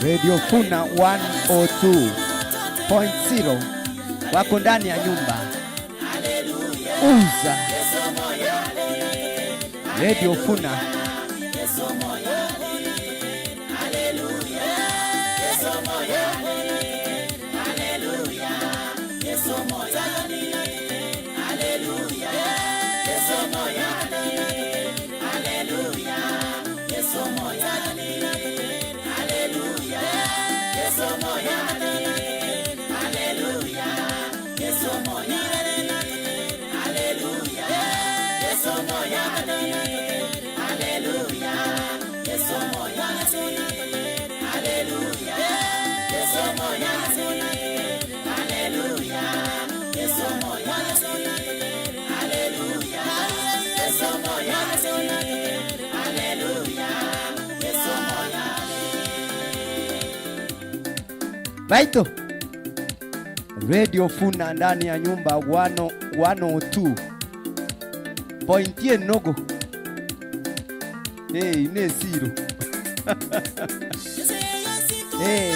Radio Funa 102.0 wako ndani ya nyumba. Uza Radio Funa. Baito Radio Funa ndani ya nyumba 102 point enogo. Hey, ne zero. Hey.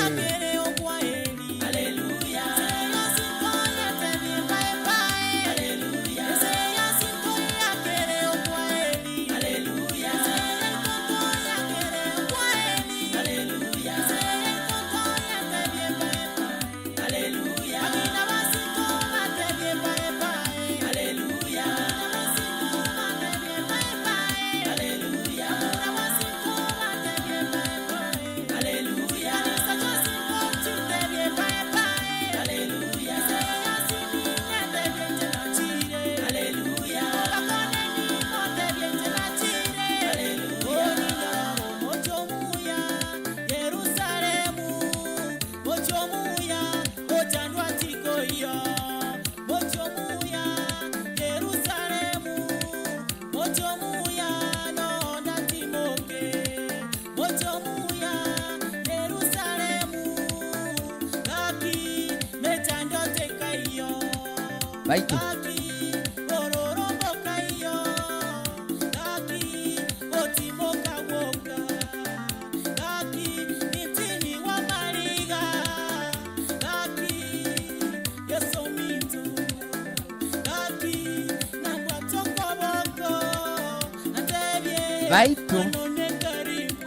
Baito. Baito.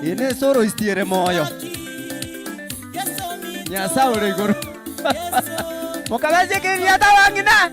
Ene soro istiere moyo. Nyasaye ore igoro. Mokabeche kiriata wang'ina.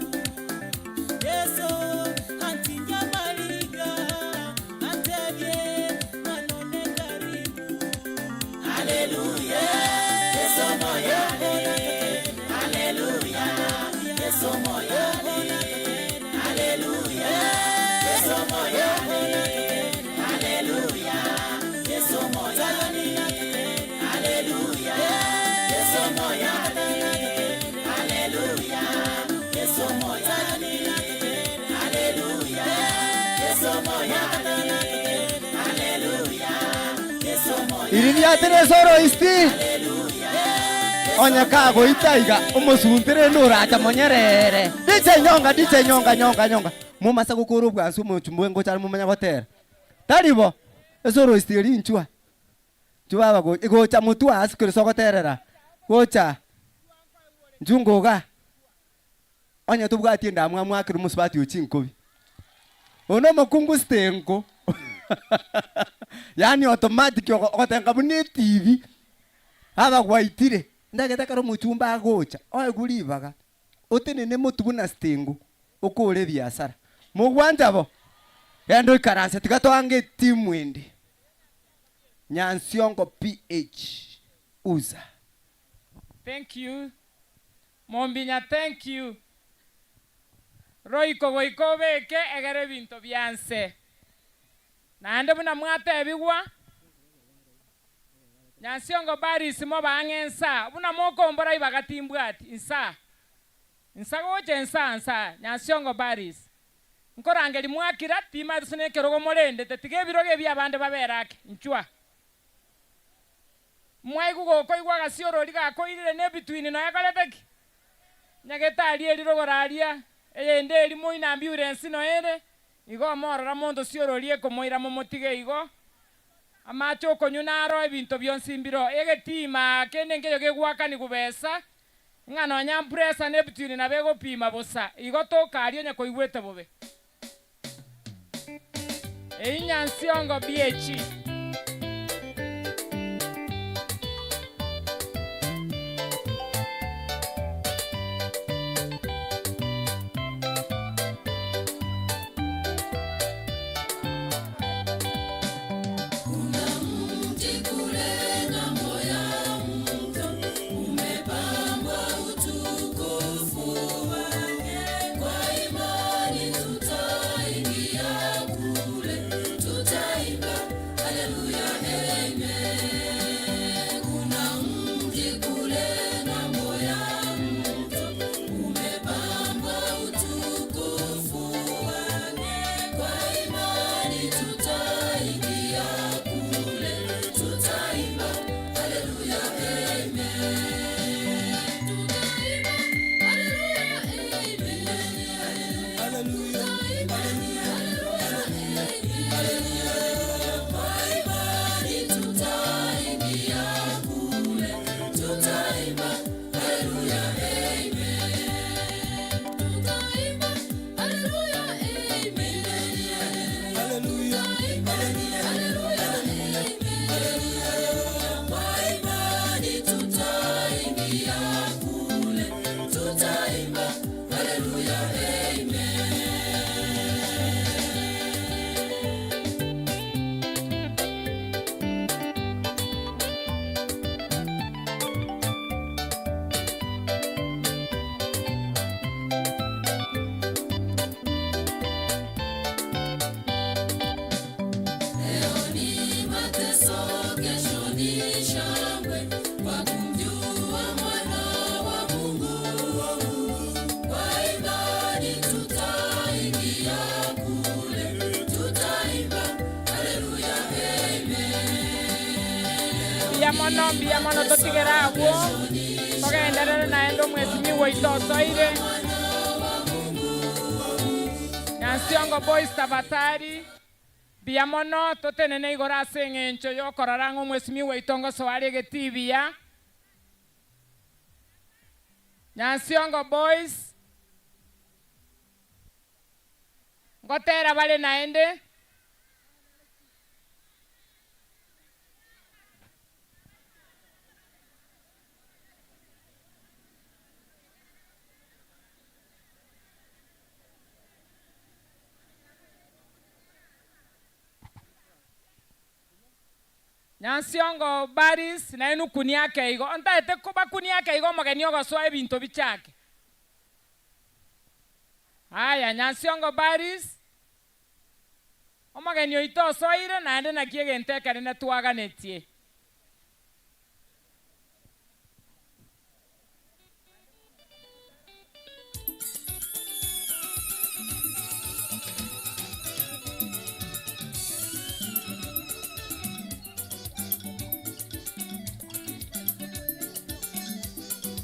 Iririatire soro isti. Onye kagoita iga omosuntere noracha monyerere. Diche nyonga diche nyonga nyonga nyonga. Mumasa gukora obwansu omochumbu ngochare mumanya gotera. Taribo esoro isti eri nchwa. Nchwa baba gocha motwa ase kore sogoterera. Gocha. Njungoga. Onye tobwati endamwamu akere omosubati ochinkobi. Ono omokungu sitenko. Yaani automatic ogotenga buna etibi. Aba gwaitire. Ndagete ekero omochumba agocha, oegwe ribaga, otenene motu buna sitengo, okore ebiasara. Mogwancha bo? Genda oikaranse tiga toange etimu ende. Nyansiongo PH Uza. Thank you. Mombinya thank you. Roiko goika obeke egere ebinto bianse. Naende buna mwatebigwa, Nyansiongo Baris mobang'e nsa, buna mokombora ibaga timbwati, nsa. Nsa gocha nsa nsa, Nyansiongo Baris. Nkorangeri mwakira, timati ase nekerogo morendete, tiga ebirogo ebi abande babere ake, nchwa. Mwaigwa gokoigwa agasiorori gakoirire na ebitwini nonya ekorete ki? Nyagetari eri rogoro aria, eyende eri moino ambulance noyo ere, igo morora monto siorori ekomoira momotige igo. Amache okonywa naro ebinto bionsi mbiro. Egetima kende nkeyo kegwakani gobesa, ng'a nonya mpresa Neptune nabo egopima bosa. Igo tokaria onye koigwete bobe. Eyio Nyansiongo BH. Kuna mti kule ng'ambo ya mto umepambwa utukufu wake. Kwa imani tutaingia kule, tutaimba haleluya, amen. Kuna mji kule ng'ambo ya mto umepambwa utukufu wake. Kwa imani tutaingia kule, tutaimba haleluya, amen. Tutaimba haleluya, amen. Haleluya, haleluya, haleluya. Kwa imani tutaingia kule, tutaimba haleluya, amen. Tutaimba haleluya, amen. Haleluya, haleluya, amen. Kwa imani tutaingia kule, tutaimba haleluya, amen. Leo ni mateso, kesho ni shangwe, kwa kumjua mwana wa Mungu. Kwa imani tutaingia kule, tutaimba haleluya, amen. Mbuya mono, mbuya mono totigere abwo, togenderere naende omwesimi waito osoire. Nyansiongo Boys tafadhali, mbuya mono totenene igoro ase eng'encho yokorora ng'a omwesimi waito ngosoa are egetii buya. Nyansiongo Boys, ngotera bare naende. Nyansiongo Baris naye nukuni ake igo ontaete kobakuni ake igo omogeni ogosoa ebinto bichake. Aya Nyansiongo Baris omogeni oito osoire naende naki egento ekenene twaganetie.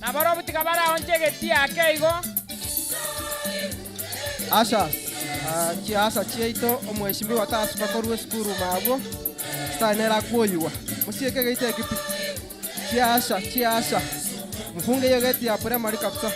Nabarobwo tiga baraonche egetii ake igo. Asha, ah, chiasa chiaito omweshimiwa tasuka korwa esukuru mabwo sitari nere akwoyigwa musieke geito ekipi chiasha chiasha mufunge iyo geti ya primary kabisa.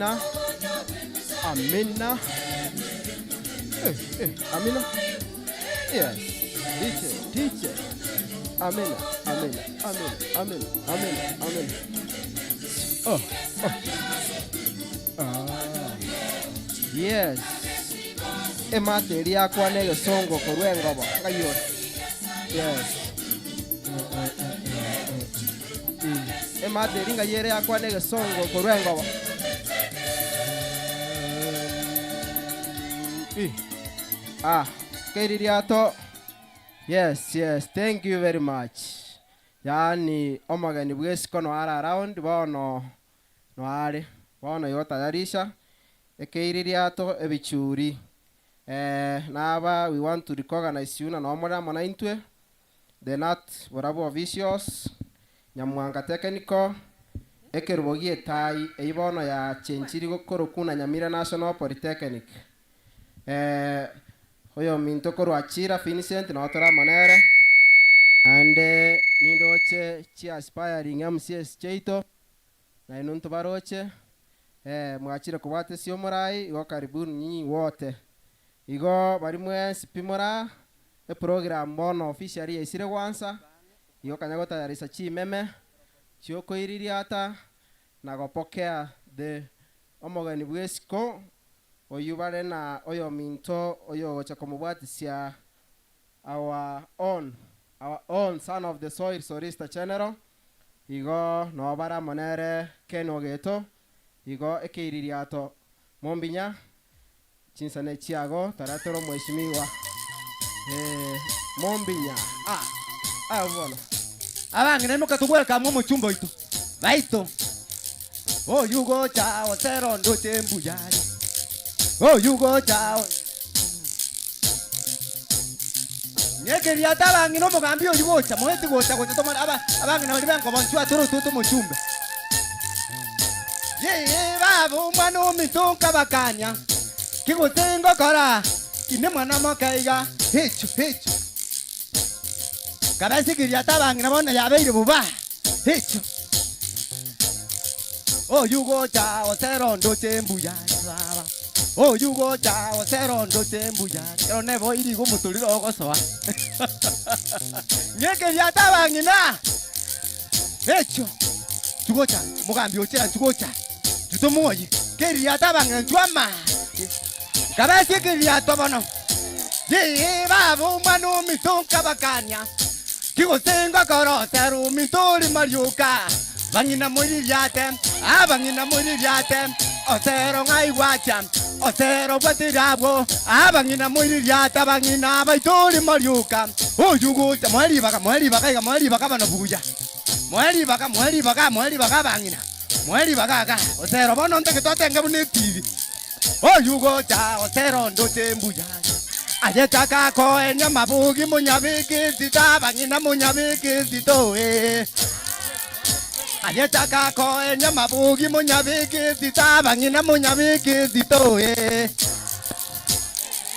Amina. Amina. Eh, eh, amina. Yes. DJ, DJ. Amina, amina, amina, amina, amina, amina. Oh, oh. Ah. Yes. Emate eria yakwana egesongo korwa engobo. Ng'ai ore? Yes. Eh, eh, eh, eh, eh. Emate eria ng'ai ere yakwana egesongo korwa engobo. Eh. Ah, keiririato. Yes, yes, thank you very much. Yaani omogeni bw'esiko noare around bono noare bono igo tayarisha ekeiririato ebichuri eh, naba we want to recognize you na noo more amo naintwe the nat barabwo officials Nyamwanga Technical ekerubo gi'etai eyio bono yachenchiri gokorokwa na Nyamira National Polytechnic. Eh, oyominto korwa Achira Vincent noo tore amo nere, naende nindoche chi aspiring MCAs chiaito, nainwe ntobaroche, eh, mwachire kobwata ase omorai, igo karibuni nyinyi wote. Igo baria mwensi pi more aa, eprogram bono officially yaisire gwansa, igo kanya gotayarisa chimeme chiokoiririata na gopokea the omogeni bw'esiko Oyio bare na oyominto oyogocha komobwatisia our own our own son of the soil Solicitor General, igo noo bare amo nere Ken Ogeto, igo ekeiririato mombinya chinsane chiago toretera omweshimiwa eh mombinya ah ah bono. Abang'ina imoka togweka amo omochumba oito baito. Oyio gocha osera ondoche mbuya are. Oyio gocha Ng'ekeriato abang'ina omogambi oyio gocha moeti gocha gocha tomore aba abang'ina baria benkoba nchwe atore otote omochumbe. Yee baba omwana ominto nkabakania ki gose ngokora inde mwana moke iga hecho hecho. Kabesa ekeriato abang'ina bono yabeire boba hecho. Oyio gocha osera ondoche mbuya baba. Oyio gocha osera ondoche mbuya. Ekero neboirie igo omotoriro ogosoa. Ng'ekeria tabang'ina. Echo. Tugocha mogambi ochera tugocha. Tutomoyi. Keria tabang'ina ntwama. Nkabesia ekeriato bono. Yee baba omwana ominto nkabakania. Ki gose ngokora otera ominto ore marioka. Bang'ina moiririate, abang'ina moiririate, otero ng'ai gwacha, otero bwatire abwo, abang'ina moiririate, abang'ina baito ore marioka. Oyio gocha, moe ribaga, moe ribaga iga, moe ribaga bono buya. Moe ribaga, moe ribaga, moe ribaga abang'ina, moe ribaga iga, otero bono ntagete otenge buna etibi. Oyio gocha otero ndoche mbuya aye chaka koenya mabogi monyabeke esito abang'ina monyabeke esito eh. Aye chaka koenya mabogi monyabeke esito abang'ina monyabeke esito eh.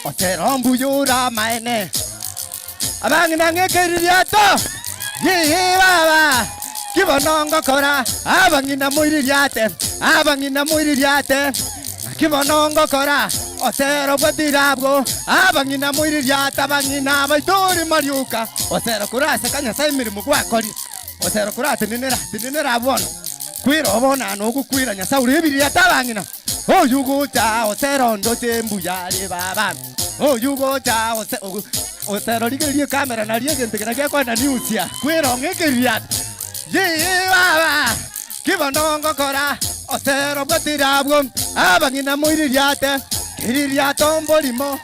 Otero mbuya ore amaene Abang'ina ng'ekeririato, Yee baba, ki bono ngokora? Abang'ina moiririate, abang'ina moiririate, Naki bono ngokora? Osero bwatire abwo, abang'ina moiririate, abang'ina baito ore marioka. Osero koraseka Nyasae emeremo gwakorire, Osero koratenenera, tenenera abwo bono, Kwira obono nogokwira Nyasae ore ebiririato abang'ina. Oyio gocha osero ndoche mbuya are baba. Oyio gocha ose osero rigereria ekamera nario egento kera gekoenda news kwirong'a ekeriato. Yee baba ki bono ngokora osero bwatire abwo abang'ina moiririate keririato mborimo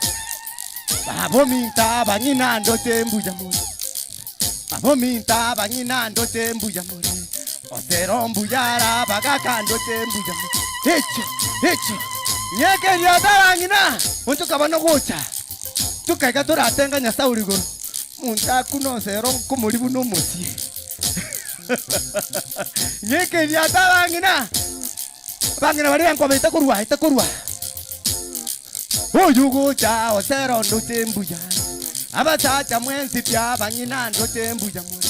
baba ominto abang'ina ndoche mbuya more. Abaminto abang'ina ndoche mbuya more, Osero mbuya are abagaka ndoche mbuya more. Eche, eche, ng'ekeria ase abang'ina, onchoka bono gocha, tokaiga toratenga Nyasae ore igoro, Monto akune osero nkomori buna omosie. Ng'ekeria ase abang'ina, abang'ina baria nkobaita korwa, ita korwa. Oyio gocha osero ndoche mbuya Abasacha mwensi pi abang'ina ndoche mbuya more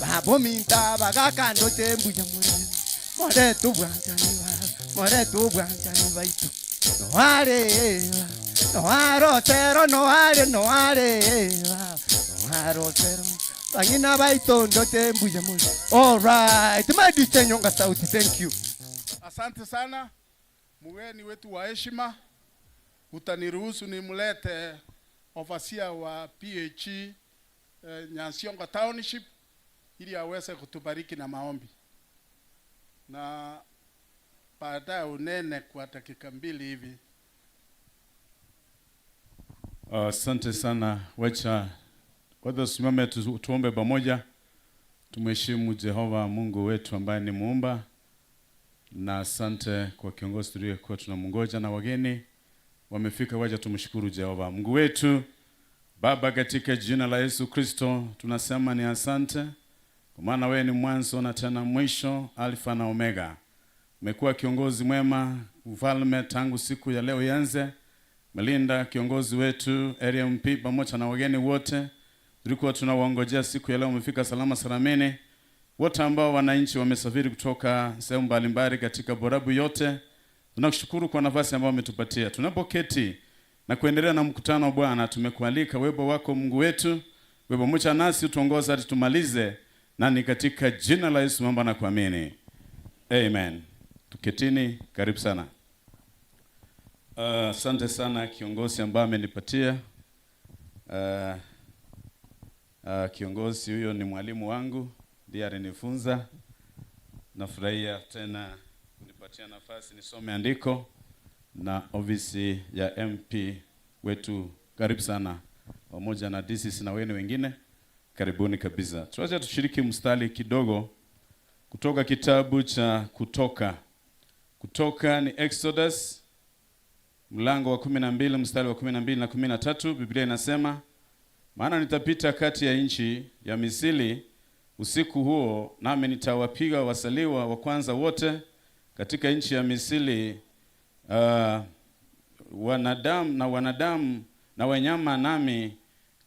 Babominto abagaka ndoche mbuya more Morete obwanchani baba. Morete obwanchani baito. Noare, noare osero, noare, noare, noare osero. Bang'ina baito ndoche mbuya more. Alright, my DJ Nyonga Sauti, thank you. Asante sana mgeni wetu wa heshima, utaniruhusu nimlete overseer wa PHE eh, Nyansiongo Township ili aweze kutubariki na maombi na baadaye unene kwa dakika mbili hivi. Asante sana. Wacha kwanza tusimame tu, tuombe pamoja. Tumheshimu Jehova Mungu wetu ambaye ni muumba, na asante kwa kiongozi tuliyekuwa tunamngoja na wageni wamefika. Wacha tumshukuru Jehova Mungu wetu. Baba, katika jina la Yesu Kristo tunasema ni asante, kwa maana wewe ni mwanzo na tena mwisho, Alfa na Omega. Umekuwa kiongozi mwema, mfalme, tangu siku ya leo ianze. Melinda kiongozi wetu area MP pamoja na wageni wote tulikuwa tunawaongojea siku ya leo, umefika salama salamini. Wote ambao wananchi wamesafiri kutoka sehemu mbalimbali katika Borabu yote, tunakushukuru kwa nafasi ambayo umetupatia tunapoketi na kuendelea na mkutano. Bwana, tumekualika uwepo wako Mungu wetu, uwe pamoja nasi, utuongoze hadi tumalize, na ni katika jina la Yesu mambo na kuamini, amen. Tuketini, karibu sana. Asante sana kiongozi ambaye amenipatia kiongozi huyo ni mwalimu wangu, ndiye alinifunza. Nafurahia tena kunipatia nafasi nisome andiko na ofisi ya MP wetu. Karibu sana pamoja na DCC na wenu wengine, karibuni kabisa. Tuache tushiriki mstari kidogo kutoka kitabu cha Kutoka. Kutoka ni Exodus mlango wa 12 mstari wa 12 na 13. Biblia inasema, maana nitapita kati ya nchi ya Misri usiku huo, nami nitawapiga wasaliwa wa kwanza wote katika nchi ya Misri, wanadamu na wanadamu na wanyama, nami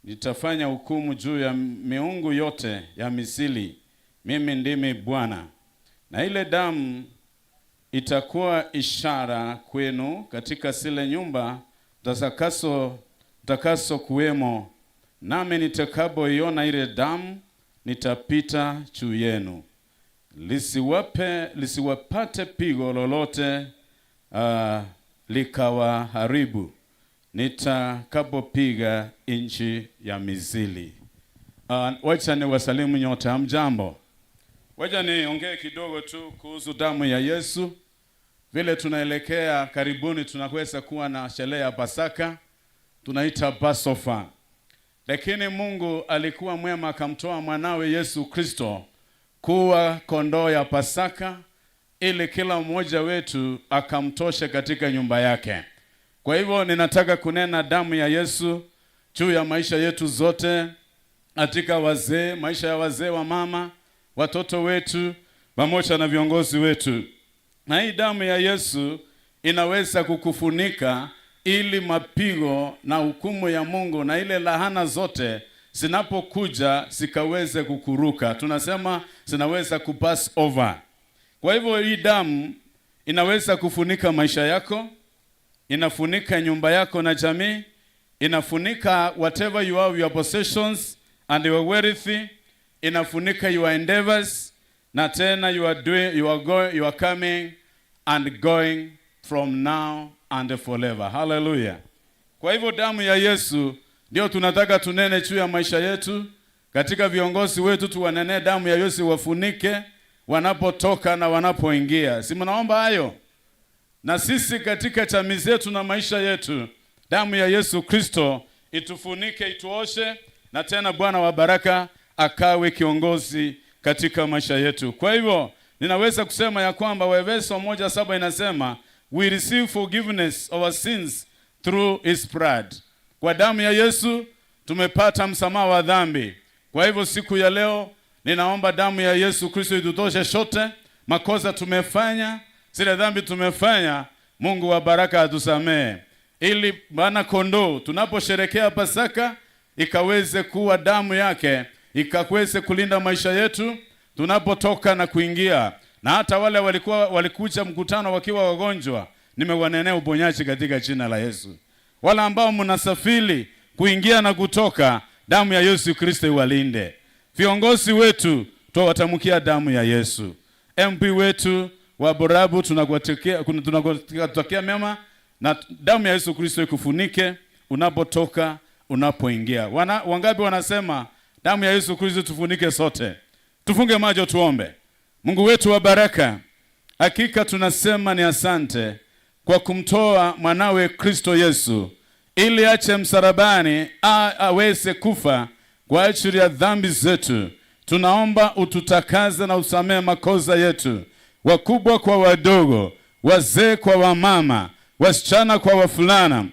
nitafanya hukumu juu ya miungu yote ya Misri. Mimi ndimi Bwana. Na ile damu itakuwa ishara kwenu katika zile nyumba mtakaso mtakaso kuwemo, nami nitakapoiona ile damu nitapita juu yenu, lisiwape lisiwapate pigo lolote likawaharibu nitakapopiga nchi ya Misri. Wacha ni wasalimu nyote, hamjambo? Wacha niongee kidogo tu kuhusu damu ya Yesu. Vile tunaelekea karibuni, tunaweza kuwa na sherehe ya Pasaka, tunaita Passover. Lakini Mungu alikuwa mwema akamtoa mwanawe Yesu Kristo kuwa kondoo ya Pasaka ili kila mmoja wetu akamtoshe katika nyumba yake. Kwa hivyo ninataka kunena damu ya Yesu juu ya maisha yetu zote, katika wazee, maisha ya wazee wa mama, watoto wetu pamoja na viongozi wetu. Na hii damu ya Yesu inaweza kukufunika ili mapigo na hukumu ya Mungu na ile lahana zote zinapokuja zikaweze kukuruka. Tunasema zinaweza kupass over. Kwa hivyo hii damu inaweza kufunika maisha yako, inafunika nyumba yako na jamii, inafunika whatever you have, your possessions and your wealth, inafunika your endeavors, na tena you are doing, you are going, you are coming and going from now and forever. Hallelujah. Kwa hivyo damu ya Yesu ndio tunataka tunene juu ya maisha yetu. Katika viongozi wetu tuwanenee damu ya Yesu wafunike wanapotoka na wanapoingia. Si mnaomba hayo? Na sisi katika jamii zetu na maisha yetu, damu ya Yesu Kristo itufunike, ituoshe, na tena Bwana wa baraka akawe kiongozi katika maisha yetu. Kwa hivyo ninaweza kusema ya kwamba Waefeso 1:7 inasema we receive forgiveness of our sins through his blood. Kwa damu ya Yesu tumepata msamaha wa dhambi. Kwa hivyo siku ya leo ninaomba damu ya Yesu Kristo itutoshe shote makosa tumefanya, zile dhambi tumefanya. Mungu wa baraka atusamehe, ili Bwana kondoo tunaposherekea Pasaka ikaweze kuwa damu yake ikaweze kulinda maisha yetu tunapotoka na kuingia, Na hata wale walikuwa walikuja mkutano wakiwa wagonjwa, nimewanenea uponyaji katika jina la Yesu. Wale ambao mnasafiri kuingia na kutoka, damu ya Yesu Kristo iwalinde. Viongozi wetu twawatamkia damu ya Yesu. MP wetu wa Borabu tunakutakia tunakutakia mema na damu ya Yesu Kristo ikufunike unapotoka, unapoingia. Wana, wangapi wanasema damu ya Yesu Kristo tufunike sote? Tufunge macho tuombe. Mungu wetu wa baraka, hakika tunasema ni asante kwa kumtoa mwanawe Kristo Yesu ili ache msalabani aweze kufa kwa ajili ya dhambi zetu. Tunaomba ututakaze na usamehe makosa yetu, wakubwa kwa wadogo, wazee kwa wamama, wasichana kwa wavulana,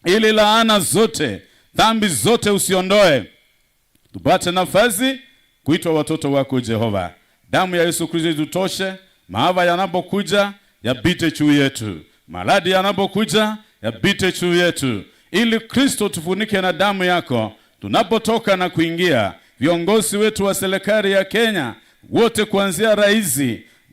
ili laana zote, dhambi zote usiondoe, tupate nafasi kuitwa watoto wako Jehova. Damu ya Yesu Kristo itutoshe. Maafa yanapokuja yapite juu yetu, maradhi yanapokuja yapite juu yetu, ili Kristo tufunike na damu yako tunapotoka na kuingia. Viongozi wetu wa serikali ya Kenya wote, kuanzia rais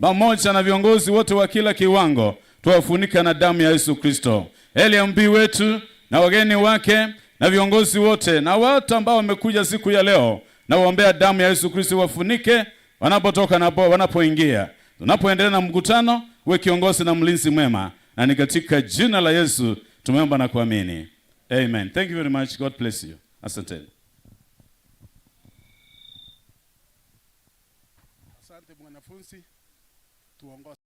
pamoja na viongozi wote wa kila kiwango, tuwafunika na damu ya Yesu Kristo. LMB wetu na wageni wake na viongozi wote na watu ambao wamekuja siku ya leo, na waombea damu ya Yesu Kristo wafunike wanapotoka na wanapoingia. Tunapoendelea na mkutano, we kiongozi na mlinzi mwema, na ni katika jina la Yesu tumeomba na kuamini, amen. Thank you very much. God bless you. Asanteni. Asante mwanafunzi, tuongoze.